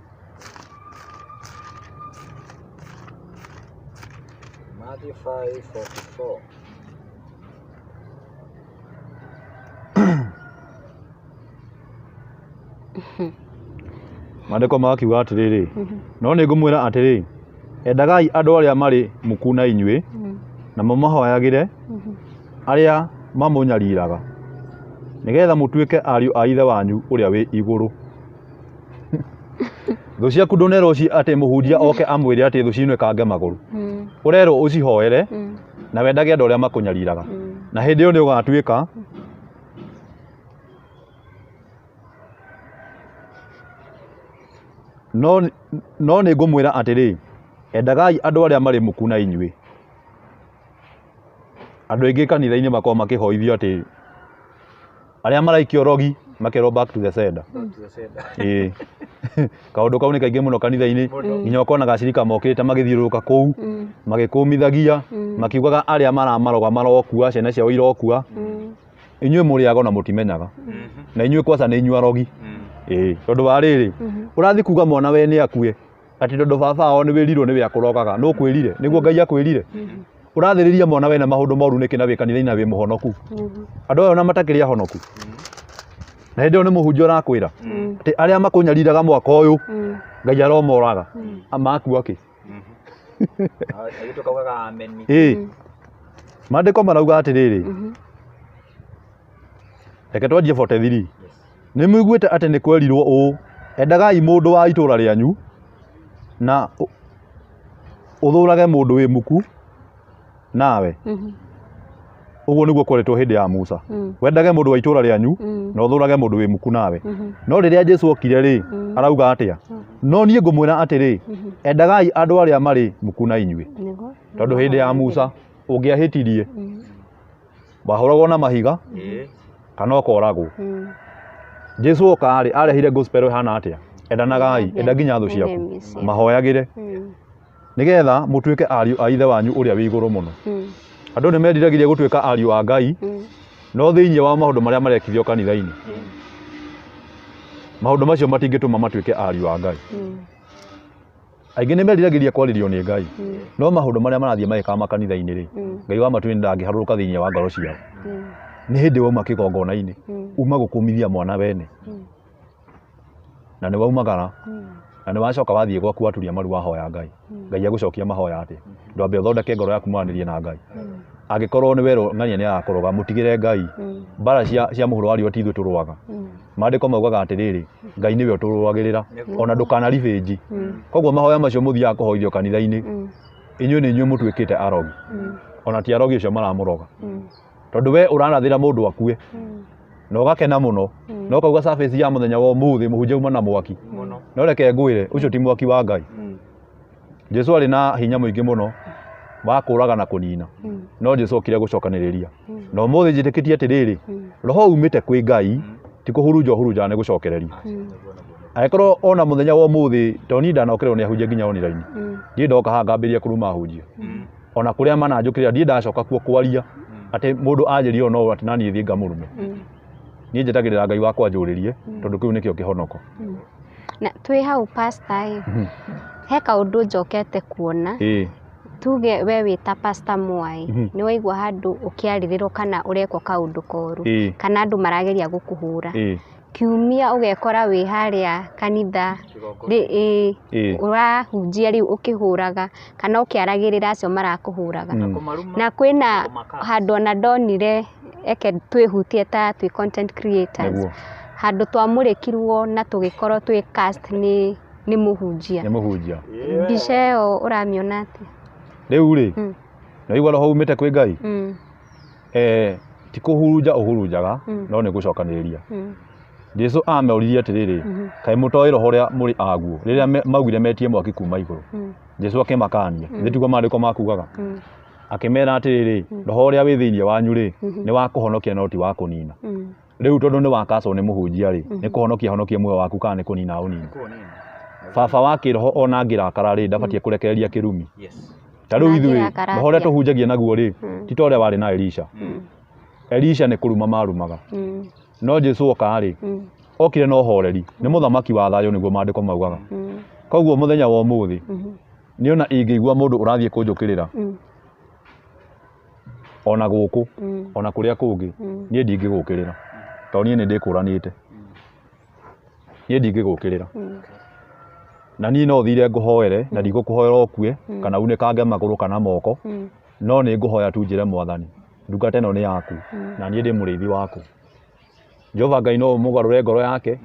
Matthew 5:44. Maandĩko makiuga atĩrĩrĩ, no nĩ ngũmwĩra atĩrĩ, endagai andũ arĩa marĩ muku na inyuĩ, na mũmahoyagĩre arĩa mamũnyariraga, nĩgetha mũtuĩke ariũ a Ithe wanyu ũrĩa wĩ igũrũ. Thũ ciaku ndũnerwo atĩ mũhunjia oke amwĩre atĩ thũ cinũĩkange magũrũ. Ũrerwo ũcihoere na wendage andũ arĩa makũnyariraga, na hĩndĩ ĩyo nĩ ũgatuĩka no nĩ ngũmwĩra atĩrĩ, endagai andũ arĩa marĩ muku na inyuĩ. Andũ aingĩ kanitha-inĩ makoragwo makĩhoithio atĩ arĩa maraikia ũrogi makerwo back to the sender. Ĩĩ. Kaũndũ kau nĩ kaingĩ mũno kanitha-inĩ, nginya ũkonaga acirika mokĩte magĩthiũrũrũka kũu magĩkũmithagia makiugaga arĩa maramaroga marokua, ciana ciao irokua. Inyuĩ mũrĩaga ona mũtimenyaga, na inyuĩ kwaca nĩ inyuĩ arogi. Ĩĩ, tondũ wa rĩrĩ, ũrathiĩ kuga mwana we nĩ akue atĩ tondũ baba wao nĩ wĩrirwo nĩwe akũrogaga, nũ ũkwĩrire? Nĩguo Ngai akwĩrire? Ũrathĩrĩria mwana wena maũndũ moru nĩkĩ na wĩ kanitha-inĩ na wĩ mũhonoku? Andũ aya ona matakĩrĩ ahonoku. Na hĩndĩ ĩyo nĩ mũhunjia ũrakwĩra atĩ arĩa makũnyariraga mwaka ũyũ Ngai aromoraga makua kĩ? Ĩĩ. Maandĩko marauga atĩrĩrĩ, reke twanjie 43. Nĩ mũiguĩte atĩ nĩ kwerirwo ũũ, endagai mũndũ wa itũũra rĩanyu na ũthũrage mũndũ wĩ muku nawe. Ũguo nĩguo kweretwo hĩndĩ ya Musa. Wendage mũndũ wa itũũra rĩanyu na ũthũrage mũndũ wĩ muku nawe. No rĩrĩa Jesu okire rĩ, arauga atĩa? No niĩ ngũmwĩra atĩrĩ, endagai andũ arĩa marĩ muku na inyuĩ. Nĩguo. Tondũ hĩndĩ ya Musa ũngĩahĩtirie wahũragwo na mahiga kana ũkoragwo. Jesu oka rĩ, arehire gospel ĩhana atĩa? Endanagai, enda nginya thũ ciaku, Enemies, yeah. mahoyagĩre nĩgetha mũtuĩke ariũ a ithe wanyu ũrĩa wĩ igũrũ mũno. Andũ nĩ meriragĩria gũtuĩka ariũ a Ngai, no thĩinĩ wa maũndũ marĩa marekithio kanitha-inĩ, maũndũ macio matingĩtũma matuĩke ariũ a Ngai. Aingĩ nĩ meriragĩria kwarĩrio nĩ Ngai, no maũndũ marĩa marathiĩ magĩkaga makanitha-inĩ rĩ, Ngai wa matu-inĩ ndangĩharũrũka thĩinĩ wa ngoro ciao. Nĩ hĩndĩ wauma kĩgongona-inĩ, uma gũkũmithia mwana wene, na nĩ waumagara, na nĩ wacoka wathiĩ gwaku waturia maru wahoya Ngai. Ngai agũcokia mahoya atĩa? Ndwambe ũthondeke ngoro yaku mwaranĩrie na Ngai. Angĩkorwo nĩ werwo ng'ania nĩ arakũroga, mũtigĩre Ngai. Mbara cia mũhuro wa riũa ti ithuĩ tũrũaga. Maandĩko maugaga atĩrĩrĩ, Ngai nĩwe ũtũrũagĩrĩra, ona ndũkana ribĩnji. Koguo mahoya macio mũthiaga kũhoithio kanitha-inĩ, inyuĩ nĩ inyuĩ mũtuĩkĩte arogi. Ona ti arogi acio maramũroga. Tondũ we ũrarathĩra mũndũ akue, na ũgakena mũno, na ũkauga service ya mũthenya wa ũmũthĩ mũhunjia uma na mwaki. No reke ngwĩre, ũcio ti mwaki wa Ngai. Jesu arĩ na hinya mũingĩ mũno wa kũraga na kũnina, no Jesu okire gũcokanĩrĩria. Na ũmũthĩ njĩtĩkĩtie atĩrĩrĩ, roho umĩte kwĩ Ngai ti kũhurunja ũhurunjaga nĩ gũcokereria. Angĩkorwo ona mũthenya wa ũmũthĩ, tondũ niĩ ndanokĩrĩrwo nĩ ahunjia nginya online, niĩ ndoka haha ngambĩrĩria kũruma ahunjia. Ona kũrĩa mananjũkĩrĩra ndiĩ ndacoka kuo kwaria atĩ mũndũ anjĩrie ũũ no atĩ naniĩ thiĩ ngamũrume. Niĩ njetagĩrĩra Ngai wakwa anjũrĩrie, tondũ kĩu nĩkĩo kĩhonoko. Na twĩ hau pastor ĩ, he kaũndũ njokete kuona. Tuge we wĩ ta Pastor Mwai, nĩ waigua handũ ũkĩarĩrĩrwo kana ũrekwo kaũndũ koru, kana andũ marageria gũkũhũra. Kiumia ũgekora wĩ harĩa kanitha, ũrahunjia rĩu ũkĩhũraga kana ũkĩaragĩrĩra acio marakũhũraga. Na kwĩna handũ ona ndonire, eke twĩhutie ta twĩ content creators, handũ twamũrĩkirwo na tũgĩkorwo twĩ cast nĩ mũhunjia. Nĩ mũhunjia. Mbica ĩyo ũramĩona atĩa? Rĩu rĩ, nĩ waigua roho umĩte kwĩ Ngai? Ti kũhurunja ũhurunjaga, no nĩ gũcokanĩrĩria. Jesu amoririe atĩrĩrĩ, kaĩ mũtoĩ roho ũrĩa mũrĩ aguo, rĩrĩa maugire metie mwaki kuma igũrũ. Jesu akĩmakania, nĩ tiguo maandĩko makugaga. Akĩmera atĩrĩrĩ, roho ũrĩa wĩ thĩinĩ wanyu rĩ, nĩ wa kũhonokia no ti wa kũnina. Rĩu tondũ nĩ wakacwo nĩ mũhunjia rĩ, nĩ kũhonokia honokie muoyo waku kana nĩ kũnina ũnina. Baba wa kĩroho ona angĩrakara rĩ, ndabatiĩ kũrekereria kĩrumi. Ta rĩu ithuĩ, roho ũrĩa tũhunjagia naguo rĩ, ti ta ũrĩa warĩ na Elisha. Elisha nĩ kũruma marumaga. No Jesu oka rĩ, okire na ũhoreri, nĩ mũthamaki wa thayũ nĩguo maandĩko maugaga. Koguo mũthenya wa ũmũthĩ, niĩ ona ingĩigua mũndũ ũrathiĩ kũnjũkĩrĩra, ona gũkũ, ona kũrĩa kũngĩ, niĩ ndingĩgũkĩrĩra. Tondũ niĩ nĩ ndĩkũranĩte. Niĩ ndingĩgũkĩrĩra. Na niĩ no thire ngũhoere, na ndigũkũhoera ũkue, kana unĩkange magũrũ kana moko, no nĩ ngũhoya tu njĩre Mwathani, ndungata ĩno nĩ yaku, na niĩ ndĩ mũrĩithi waku. Jehova Ngai no ũmũgarũre ngoro yake,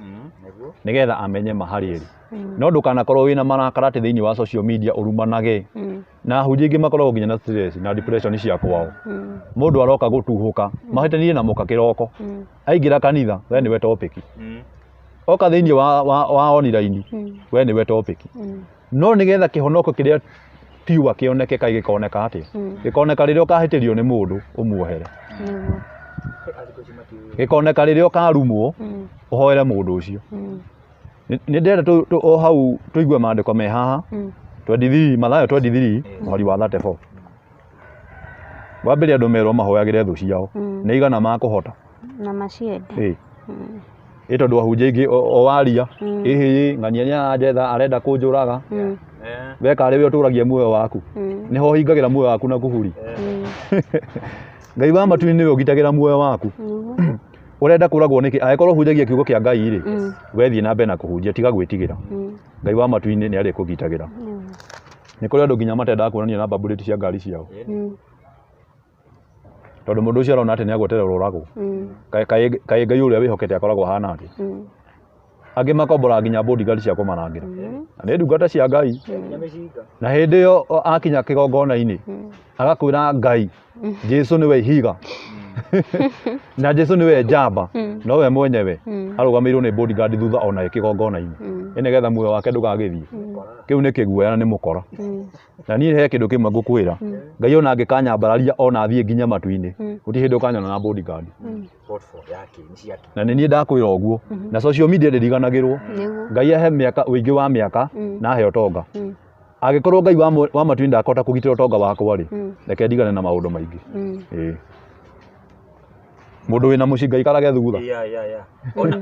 nĩgetha amenye ma harĩ ĩrĩ. No ndũkanakorwo wĩna marakara atĩ thĩinĩ wa social media ũrumanage. Na ahunjia aingĩ makoragwo nginya na stress na depression cia kwao. Mũndũ aroka gũtuhũka, mahĩtanirie na mũka kĩroko. Aingĩra kanitha, we nĩwe topic. Oka thĩinĩ wa online, we nĩwe topic. No nĩgetha kĩhonoko kĩrĩa pure kĩoneke kaĩ gĩkoneka atĩa? Gĩkoneka rĩrĩa ũkahĩtĩrio nĩ mũndũ ũmuohere. Gĩkoneka rĩrĩa ũkarumwo ũhoere mũndũ ũcio. Nĩ ndĩrenda o hau tũigue maandĩko me haha. 23, Mathayo 23, mũhari wa 34. Wa mbere andũ merwo mahoyagĩre thũ ciao. Nĩ igana makũhota. Na maciende. Ĩ tondũ ahunjia aingĩ o waria, ĩhĩ ng'ania nĩ aranjetha arenda kũnjũraga. We karĩ we ũtũragia muoyo waku. Nĩho ũhingagĩra muoyo waku na kuburi. Ngai wa matu-inĩ nĩwe ũgitagĩra muoyo waku. Ũrenda kũragwo nĩkĩ? Angĩkorwo ũhunjagia kiugo kĩa Ngai rĩ, we thiĩ na mbere na kũhunjia, tiga gwĩtigĩra. Ngai wa matu-inĩ nĩ arĩkũgitagĩra. Nĩ kũrĩ andũ nginya matendaga kuonania namba plate cia ngari ciao. Tondũ mũndũ ũcio arona atĩ nĩ agweterera ũragwo. Kaĩ Ngai ũrĩa wĩhokete akoragwo ahana atĩa? Angĩ makombora nginya bodyguard cia kũmarangĩra. Na nĩ ndungata cia Ngai. Nginya mĩcinga. Na hĩndĩ ĩyo akinya kĩgongona-inĩ agakwĩra Ngai Jesu nĩwe ihiga na Jesu nĩwe njamba nowe mwenyewe arũgamĩirwo nĩ bodyguard thutha ona ĩ kĩgongona-inĩ ĩ nĩgetha muoyo wake ndũgagĩthiĩ. Kĩu nĩ kĩguoya na nĩ mũkora. Na niĩ he kĩndũ kĩmwe ngũkwĩra, Ngai ona angĩkanyambararia ona athiĩ nginya matu-inĩ, gũtirĩ hĩndĩ ũkanyona na bodyguard. What for? Yake, nĩ ciake. Na nĩ niĩ ndakwĩra ũguo. Na social media ndĩriganagĩrwo. Nĩguo. Ngai ahe mĩaka ũingĩ wa mĩaka na ahe ũtonga. Angĩkorwo Ngai wa matu-inĩ ndakũhota kũgitĩra ũtonga wakwa rĩ, reke ndigane na maũndũ maingĩ. Ĩĩ. Mũndũ wĩna mũcinga aikarage thutha. Yeah. Ona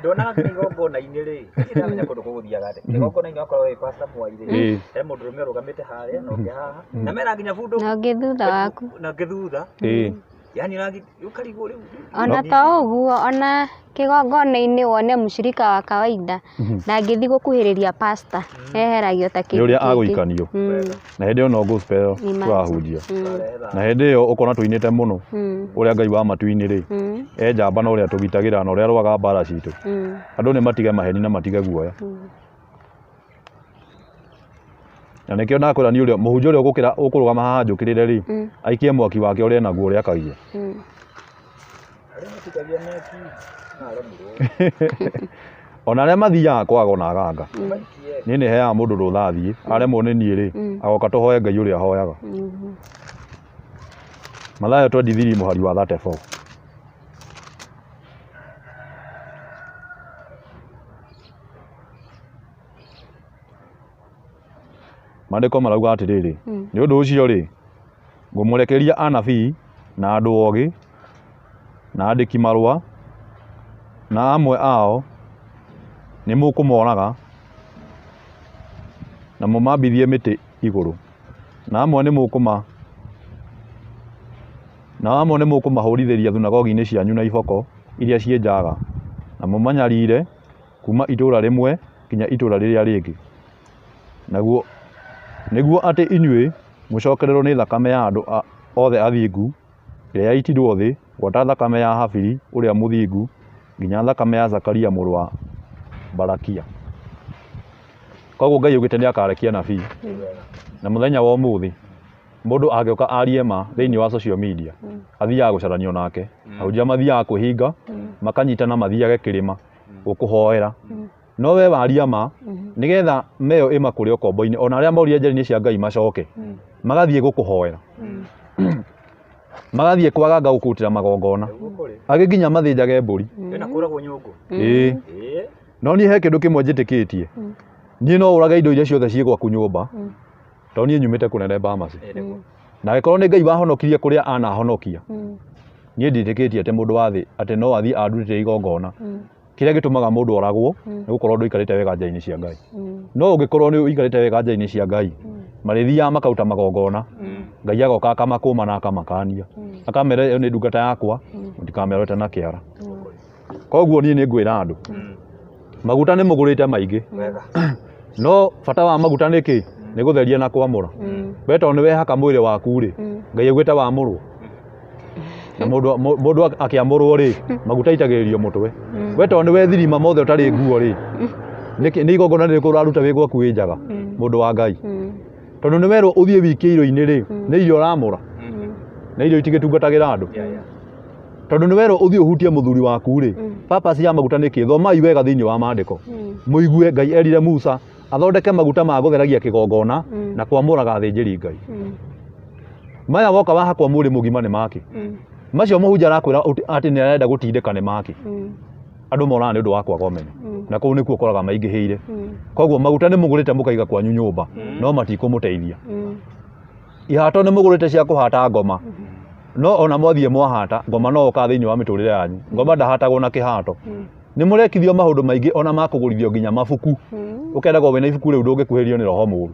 ndonaga nginya igongona-inĩ rĩ, niĩ ndamenya kũndũ kũgũthiaga atĩa. Igongona-inĩ wakorwo wĩ pastor Mwai rĩ, he mũndũrũme ũrũgamĩte harĩa na ũngĩ haha, na mena nginya bunduki. Na ũngĩ thutha waku. Na ũngĩ thutha. Yaani ũrangi ũkarigwo rĩu. Ona to ũguo, ona kĩgongona-inĩ wone mũcirika wa kawaida ndangĩthiĩ gũkuhĩrĩria pastor, eheragio ta Nĩ kĩndũ ũrĩa kĩngĩ. agũikanio. Na hĩndĩ ĩyo no gospel Imagine. tũrahunjia. Na hĩndĩ ĩyo ũkona tũinĩte mũno ũrĩa Ngai wa matu-inĩ rĩ, e njamba na ũrĩa tũgitagĩra na ũrĩa arũaga mbara citũ. Andũ nĩ matige maheni na matige guoya. Na nĩkĩo ndakwĩra niĩ ũrĩa mũhunjia ũrĩa ũgũkĩra ũkũrũgama haha njũkĩrĩre rĩ, aikie mwaki wake ũrĩa enaguo ũrĩa akagia. Arĩa matikagia meki na aremirwo. Ona arĩa mathiaga kwago na aganga. Maikie. Niĩ nĩ heaga mũndũ rũtha athiĩ, aremwo nĩ niĩ rĩ, agoka tũhoe Ngai ũrĩa ahoyaga. Mathayo 23 mũhari wa 34. Maandĩko marauga atĩrĩrĩ, nĩ ũndũ ũcio rĩ, ngũmũrekeria anabii na andũ ogĩ na andĩki marũa, na amwe ao nĩ mũkũmoraga na mũmambithie mĩtĩ igũrũ, na amwe nĩ mũkũma na amwe nĩ mũkũmahũrithĩria thunagogi-inĩ cianyu na iboko iria ciĩ njaga, na mũmanyarire kuma itũũra rĩmwe nginya itũũra rĩrĩa rĩngĩ, naguo nĩguo atĩ inyuĩ mũcokererwo nĩ thakame ya andũ othe athingu ĩrĩa yaitirwo thĩ, gwata thakame ya Habili ũrĩa mũthingu nginya thakame ya Zakaria mũrũ wa Barakia. Koguo Ngai augĩte nĩ akarekia nabii, na mũthenya wa ũmũthĩ mũndũ angĩũka arie ma thĩinĩ wa social media athiaga gũcaranio nake. Ahunjia mathiaga kwĩhinga, makanyitana mathiage kĩrĩma gũkũhoera. No we waria ma nĩgetha meyo ĩmakũre ũkombo-inĩ, ona arĩa morire njĩra-inĩ cia Ngai macoke magathiĩ gũkũhoera, magathiĩ kwaganga gũkũrutĩra magongona, Nĩguo kũrĩ. angĩ nginya mathĩnjage mbũri. Ĩna kũragwo nyũngũ. Ĩĩ. Ĩĩ. No niĩ he kĩndũ kĩmwe njĩtĩkĩtie, niĩ no ũrage indo iria ciothe ciĩ gwaku nyũmba, tondũ niĩ nyumĩte kũnene Bamasi. Ĩĩ nĩguo. Na angĩkorwo nĩ Ngai wahonokirie kũrĩa anahonokia, niĩ ndiĩtĩkĩtie atĩ mũndũ wa thĩ atĩ no athiĩ andutĩre igongona. Kĩrĩa gĩtũmaga mũndũ oragwo nĩ gũkorwo ndũikarĩte wega njĩra-inĩ cia Ngai. No ũngĩkorwo nĩ ũikarĩte wega njĩra-inĩ cia Ngai, marĩthiaga makauta magongona, Ngai agoka akamakũma na akamakania, akamera ĩyo nĩ ndungata yakwa, mũtikamĩorote na kĩara. Koguo niĩ nĩ ngwĩra andũ, maguta nĩ mũgũrĩte maingĩ, Wega. no bata wa maguta nĩ kĩ? Nĩ gũtheria na kwamũra. We tondũ nĩ wehaka mwĩrĩ waku rĩ, Ngai augĩte wamũrwo. Na mũndũ akĩamũrwo rĩ, maguta aitagĩrĩrio mũtwe. We tondũ nĩ wethirima mothe ũtarĩ nguo rĩ, nĩ igongona rĩrĩkũ ũraruta wĩ gwaku wĩ njaga, mũndũ wa Ngai? Tondũ nĩ werwo ũthiĩ wikie irio-inĩ rĩ, nĩ irio ũramũra, na irio itigĩtungatagĩra andũ. Tondũ nĩ werwo ũthiĩ ũhutie mũthuri waku rĩ, purpose ya maguta nĩ kĩ? Thomai wega thĩinĩ wa maandĩko, mũigue Ngai erire Musa athondeke maguta ma gũtheragia kĩgongona na kwamũraga athĩnjĩri Ngai. Maya woka wahakwo mwĩrĩ mũgima nĩ make. Macio mũhunjia arakwĩra atĩ nĩ arenda gũtindĩka nĩ make. Andũ moraga nĩ ũndũ wa kwaga ũmenyo, na kũu nĩkuo ũkoraga maingĩhĩire. Koguo maguta nĩ mũgũrĩte mũkaiga kwanyu nyũmba, no matikũmũteithia. Ihato nĩ mũgũrĩte cia kũhata ngoma, no ona mwathiĩ mwahata ngoma no ũka thĩinĩ wa mĩtũrĩre yanyu. Ngoma ndahatagwo na kĩhato. Nĩ mũrekithio maũndũ maingĩ ona makũgũrithio nginya mabuku. Ũkeragwo wĩna ibuku rĩu ndũngĩkuhĩrĩrio nĩ roho mũũru.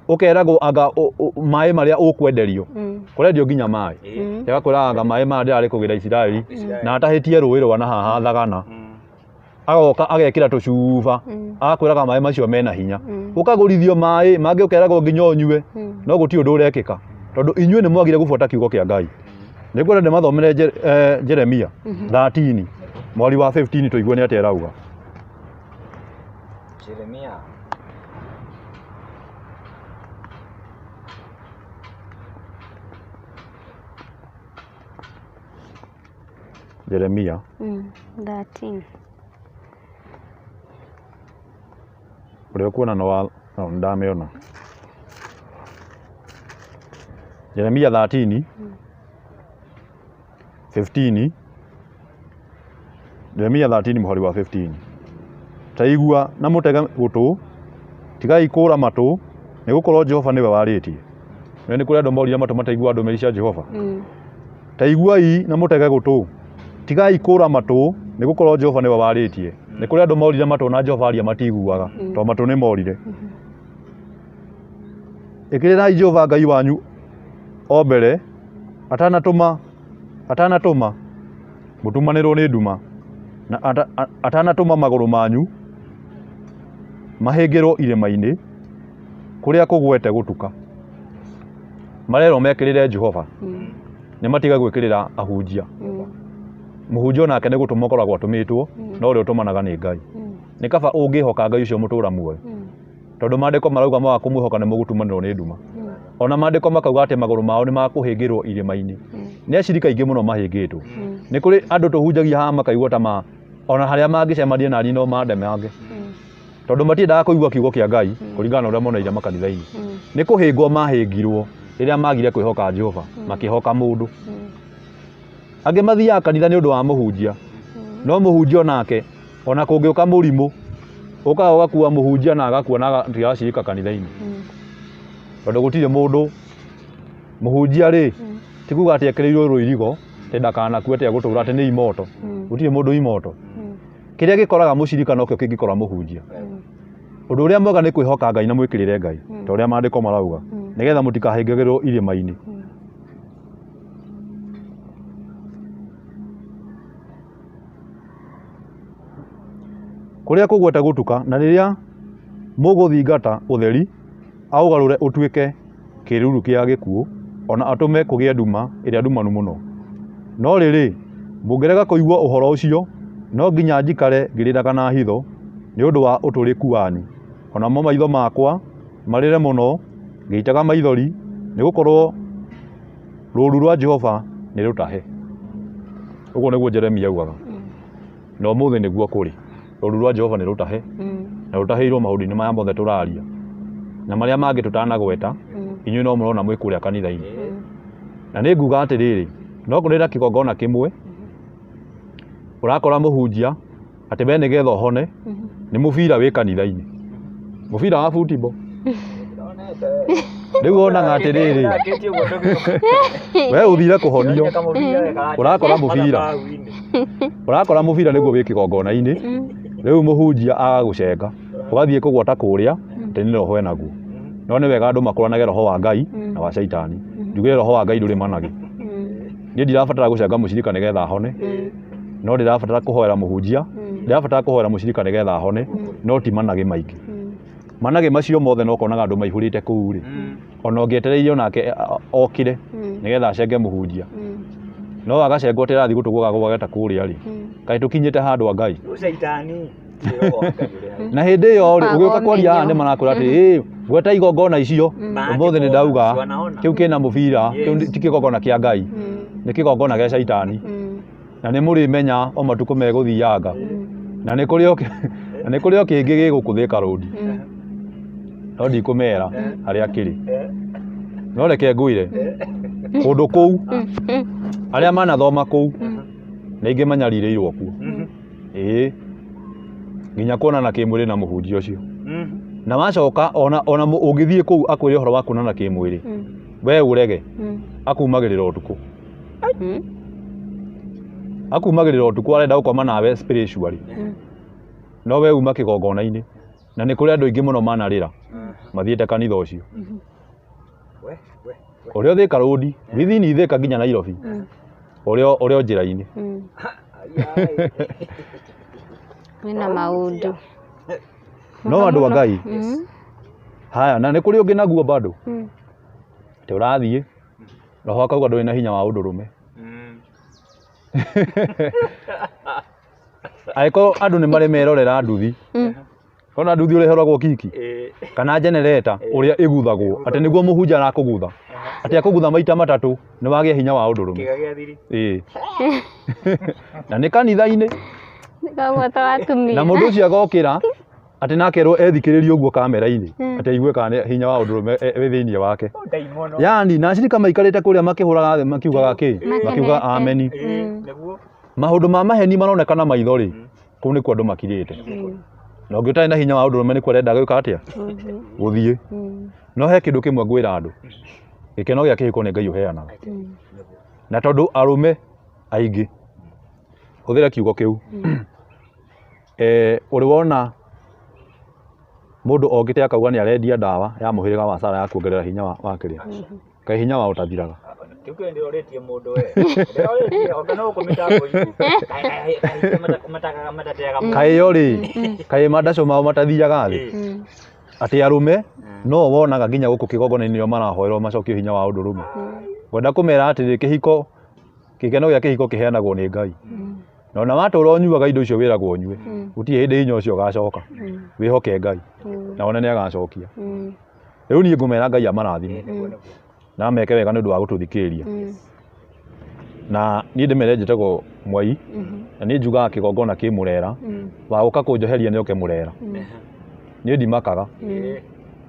Ũkeragwo anga maĩ marĩa ũkwenderio, kũrendio nginya maĩ. Ĩgakwĩra anga maĩ maya ndĩrarĩ kũgĩra Isiraeli, na atahĩtie rũĩ rwa na haha Thagana. Agoka agekĩra tũcuba, agakwĩraga maĩ macio mena hinya. Ũkagũrithio maĩ mangĩ ũkeragwo nginya ũnyue, no gũtirĩ ũndũ ũrekĩka, tondũ inyuĩ nĩ mwagire gũbuata kiugo kĩa Ngai. Nĩngwenda ndĩmathomere Jeremia 13 mweri wa 15 tũigue nĩ atĩa ĩrauga. Jeremia. Jeremia 13. Ũrĩa ũkuona no wa no ndamĩona. Jeremia 13 15. Jeremia 13 mũhari wa 15. Ta igua na mũtege gũtũ, tigai kũũra matũ, nĩ gũkorwo Jehova nĩwe warĩtie. Nĩ nĩ kũrĩ andũ morire matũ mataigua ndũmĩrĩri cia Jehova. Ta iguai na mũtege gũtũ, tigai kũũra matũ, nĩ gũkorwo Jehova nĩwe warĩtie. Nĩ kũrĩ andũ morire matũ na Jehova aria matiguaga, tondũ matũ nĩ morire. Ĩkĩrĩrai Jehova Ngai wanyu o mbere, atanatũma mũtumanĩrwo nĩ nduma, na atanatũma magũrũ manyu mahĩngĩrwo irĩma-inĩ kũrĩa kũgwete gũtuka. Marerwo mekĩrĩre Jehova, nĩ matiga gwĩkĩrĩra ahunjia. Mũhunjia onake nĩ gũtũma ũkoragwo atũmĩtwo, no ũrĩa ũtũmanaga nĩ Ngai. Nĩ kaba ũngĩhoka Ngai ũcio mũtũra muoyo, tondũ maandĩko marauga mwaga kũmwĩhoka nĩ mũgũtumanĩrwo nĩ nduma. Ona maandĩko makauga atĩ magũrũ mao nĩ makũhĩngĩrwo irĩma-inĩ. Nĩ acirika aingĩ mũno mahĩngĩtwo. Nĩ kũrĩ andũ tũhunjagia haha makaigua ta ma ona harĩa mangĩcemania nani no mandemange, tondũ matiendaga kũigua kiugo kĩa Ngai kũringana na ũrĩa moneire makanitha-inĩ. Nĩ kũhĩngwo mahĩngirwo rĩrĩa magire kwĩhoka Jehova, makĩhoka mũndũ. Angĩ mathiaga kanitha nĩ ũndũ wa mũhunjia, no mũhunjia onake ona kũngĩũka mũrimũ ũkaga ũgakua mũhunjia na agakua na agatiga kanitha-inĩ, tondũ gũtirĩ mũndũ mũhunjia rĩ ti kuga atĩ ekĩrĩirwo rũirigo atĩ ndakanakue atĩ egũtũra atĩ nĩ imoto. Gũtirĩ mũndũ imoto. Kĩrĩa gĩkoraga mũcirika nokĩo kĩngĩkora mũhunjia. Ũndũ ũrĩa mwega nĩ kwĩhoka Ngai na mwĩkĩrĩre Ngai, ta ũrĩa maandĩko marauga, nĩgetha mũtikahĩngagĩrwo irĩma-inĩ. Kũrĩa kũgwete gũtuka, na rĩrĩa mũgũthingata ũtheri, aũgarũre ũtuĩke kĩruru kĩa gĩkuũ, ona atũme kũgĩe nduma ĩrĩa ndumanu mũno. No rĩrĩ, mũngĩrega kũigua ũhoro ũcio, no nginya njikare ngĩrĩraga na hitho nĩ ũndũ wa ũtũrĩku wanyu. Onamo maitho makwa marĩre mũno ngĩitaga maithori, nĩ gũkorwo rũũru rwa Jehova nĩ rũtahe. Ũguo nĩguo Jeremia augaga. Na ũmũthĩ nĩguo kũrĩ. Rũũru rwa Jehova nĩ rũtahe, na rũtahĩirwo maũndũ-inĩ maya mothe tũraria, na marĩa mangĩ tũtanagweta, inyuĩ no mũrona mwĩ kũrĩa kanitha-inĩ. Na nĩ nguga atĩrĩrĩ, no kũrĩ na kĩgongona kĩmwe ũrakora mũhunjia atĩ we nĩgetha ũhone nĩ mũbira wĩ kanitha-inĩ, mũbira wa football. Rĩu wonaga atĩrĩrĩ, we ũthire kũhonio, ũrakora mũbira, ũrakora mũbira nĩguo wĩ kĩgongona-inĩ. Rĩu mũhunjia agagũcenga ũgathiĩ kũgwata kũrĩa atĩ nĩ roho enaguo. No nĩ wega andũ makũranage roho wa Ngai na wa caitani. Njugire roho wa Ngai ndũrĩ managĩ. Niĩ ndirabatara gũcenga mũcirika nĩgetha ahone, no ndĩrabatara kũhoera mũhunjia, ndĩrabatara kũhoera mũcirika nĩgetha ahone, no ti managĩ maingĩ. Managĩ macio mothe no konaga andũ maihũrĩte kũu rĩ, ona ũngĩetereire onake okire nĩgetha acenge mũhunjia, no agacengwo atĩ arathiĩ gũtũgũga gwageta kũrĩa rĩ, kaĩ tũkinyĩte handũ a Ngai. Na hĩndĩ ĩyo rĩ, ũgĩũka kwaria haha nĩ marakwĩra atĩ ĩ gweta igongona icio. Ũmũthĩ nĩ ndauga kĩu kĩna mũbira, kĩu ti kĩgongona kĩa Ngai, nĩ kĩgongona gĩa caitani. Na nĩ mũrĩmenya o matukũ megũthianga. Na nĩ kũrĩ o kĩngĩ gĩgũkũ Thika Road, no ndikũmera harĩa kĩrĩ. No reke ngwĩre, kũndũ kũu arĩa manathoma kũu nĩ aingĩ manyarirĩirwo kuo. Ĩĩ, nginya kuonana kĩmwĩrĩ na mũhunjia ũcio. Na wacoka ona ũngĩthiĩ kũu akwĩre ũhoro wa kuonana kĩmwĩrĩ, we ũrege, akumagĩrĩra ũtukũ. Akumagĩrĩra ũtukũ arenda gũkoma nawe spiritually. No we uma kĩgongona-inĩ. Na nĩ kũrĩ andũ aingĩ mũno manarĩra mathiĩte kanitha ũcio. Ũrĩa Thika Road, within Thika nginya Nairobi, ũrĩa njĩra-inĩ. Wĩna maũndũ. No andũ a Ngai. Haya, na nĩ kũrĩ ũngĩ naguo bado. Atĩ ũrathiĩ, roho akauga ndũrĩ na hinya wa ũndũrũme. Angĩkorwo andũ nĩ marĩ merorera nduthi, Ona nduthi ũrĩa ĩhũragwo kiki kana generator ũrĩa ĩguthagwo atĩ nĩguo mũhunjia arakũgutha, atĩ akũgutha maita matatũ nĩ wagĩa hinya wa ũndũrũme. Kĩga gĩa thiri. Ĩĩ. Na nĩ kanitha-inĩ. Koguo to atumia. Na mũndũ ũcio agokĩra atĩ nakerwo ethikĩrĩrie ũguo kamera-inĩ atĩ aigue kana nĩ hinya wa ũndũrũme wĩ thĩinĩ wake. Ndaimono. Yani na acirika maikarĩte kũrĩa makĩhũraga thĩ makiugaga kĩ? Makiuga ameni. Nĩguo. Maũndũ ma maheni maroneka na maitho rĩ, kũu nĩkuo andũ makirĩte. Na ũngĩ ũtarĩ na hinya wa ũndũrũme nĩkuo arenda gwĩka atĩa? Gũthiĩ. No he kĩndũ kĩmwe ngwĩra andũ, gĩkeno gĩa kĩhiko nĩ Ngai ũheanaga. Na tondũ arũme aingĩ, hũthĩra kiugo kĩu, ũrĩ wona mũndũ okĩte akauga nĩ arendia ndawa ya mũhĩrĩga wa Sara ya kuongerera hinya wa kĩrĩa? Kaĩ hinya wa ũtathiraga. Kĩu kĩo ndĩrorĩtie mũndũ we. Ndĩrorĩtie onga no gũkũ mĩtambo-inĩ. Kaĩ matateaga mũndũ. Kaĩ yo rĩ, kaĩ mandaco mao matathiaga thĩ? Atĩ arũme no wonaga nginya gũkũ kĩgongona-inĩ nĩo marahoerwo macokio hinya wa ũndũrũme. Ngwenda kũmera atĩrĩ, kĩhiko, gĩkeno gĩa kĩhiko kĩheanagwo nĩ Ngai. Na ona watũra ũnyuaga indo icio wĩragwo ũnyue, gũtirĩ hĩndĩ hinya ũcio ũgacoka. Wĩhoke Ngai na wone nĩ agacokia. Rĩu niĩ ngũmera Ngai amarathime na meke wega nĩ ũndũ wa gũtũthikĩrĩria. Na niĩ ndĩmere njĩtagwo Mwai, na niĩ njugaga kĩgongona kĩ Mũrera, wa gũka kũnjoheria nĩ oke Mũrera. Niĩ ndimakaga,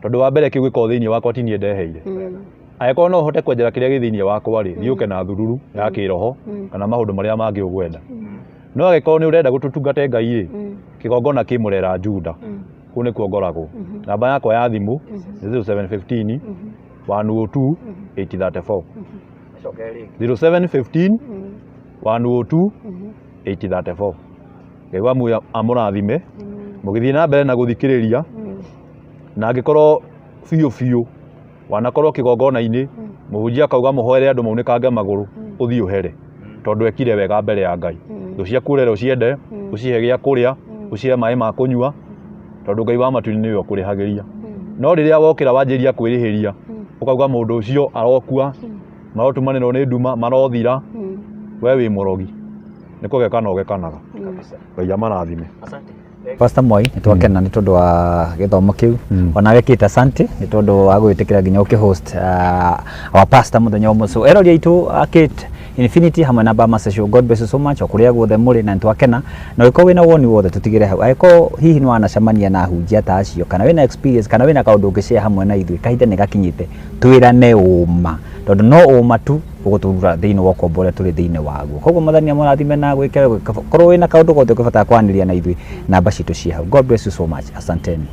tondũ wa mbere kĩu gĩkoragwo thĩinĩ wakwa ti niĩ ndeheire. Angĩkorwo no ũhote kwenjera kĩrĩa gĩ thĩinĩ wakwa rĩ, thiĩ ũke na thururu ya kĩroho kana maũndũ marĩa mangĩ ũgwenda. No angĩkorwo nĩ ũrenda gũtũtungate Ngai rĩ, kĩgongona kĩ Mũrera Juda, kũu nĩkuo ngoragwo. Namba yakwa ya thimũ nĩ 0715 102 834. 0715 102 834. Ngai wa muoyo amũrathime mũgĩthiĩ na mbere na gũthikĩrĩria, na angĩkorwo biũ biũ wanakorwo kĩgongona-inĩ mũhunjia akauga mũhoere andũ maunĩkange magũrũ, ũthiĩ ũhere, tondũ ekire wega mbere ya Ngai. Thũ ciaku ũrere ũciende, ũcihe gĩa kũrĩa, ũcihe maĩ ma kũnyua, tondũ Ngai wa matu-inĩ nĩwe ũkũrĩhagĩria. No rĩrĩa wokĩra wanjĩrĩria kwĩrĩhĩria, ũkauga mũndũ ũcio arokua, marotumanĩrwo nĩ nduma, marothira, we wĩ mũrogi, nĩ kũgekana ũgekanaga. Ngai amarathime. Pastor Mwai, nĩ twakena nĩ tondũ wa gĩthomo kĩu. Onawe Kate, asante nĩ tondũ wa gwĩtĩkĩra nginya ũkĩhost our pastor mũthenya ũmwe. So erori aitũ Kate Infinity hamwe na Bama Session, God bless you so much o kũrĩa guothe mũrĩ, na nĩ twakena. Na ũngĩkorwo wĩna woni wothe tũtigĩre hau. Angĩkorwo hihi nĩ wanacemania na ahunjia ta acio, kana wĩna experience, kana wĩna kaũndũ ũngĩshare hamwe na ithuĩ, kahinda nĩ gakinyĩte twĩrane ũma, tondũ no ũma tu ũgũtũrura thĩinĩ wa ũkombo ũrĩa tũrĩ thĩinĩ waguo. Koguo Mwathani amũrathime na gwĩke, korwo wĩna kaũndũ gothe ũngĩbatara kwaranĩria na ithuĩ, namba citũ ciĩ hau. God bless you so much. Asanteni.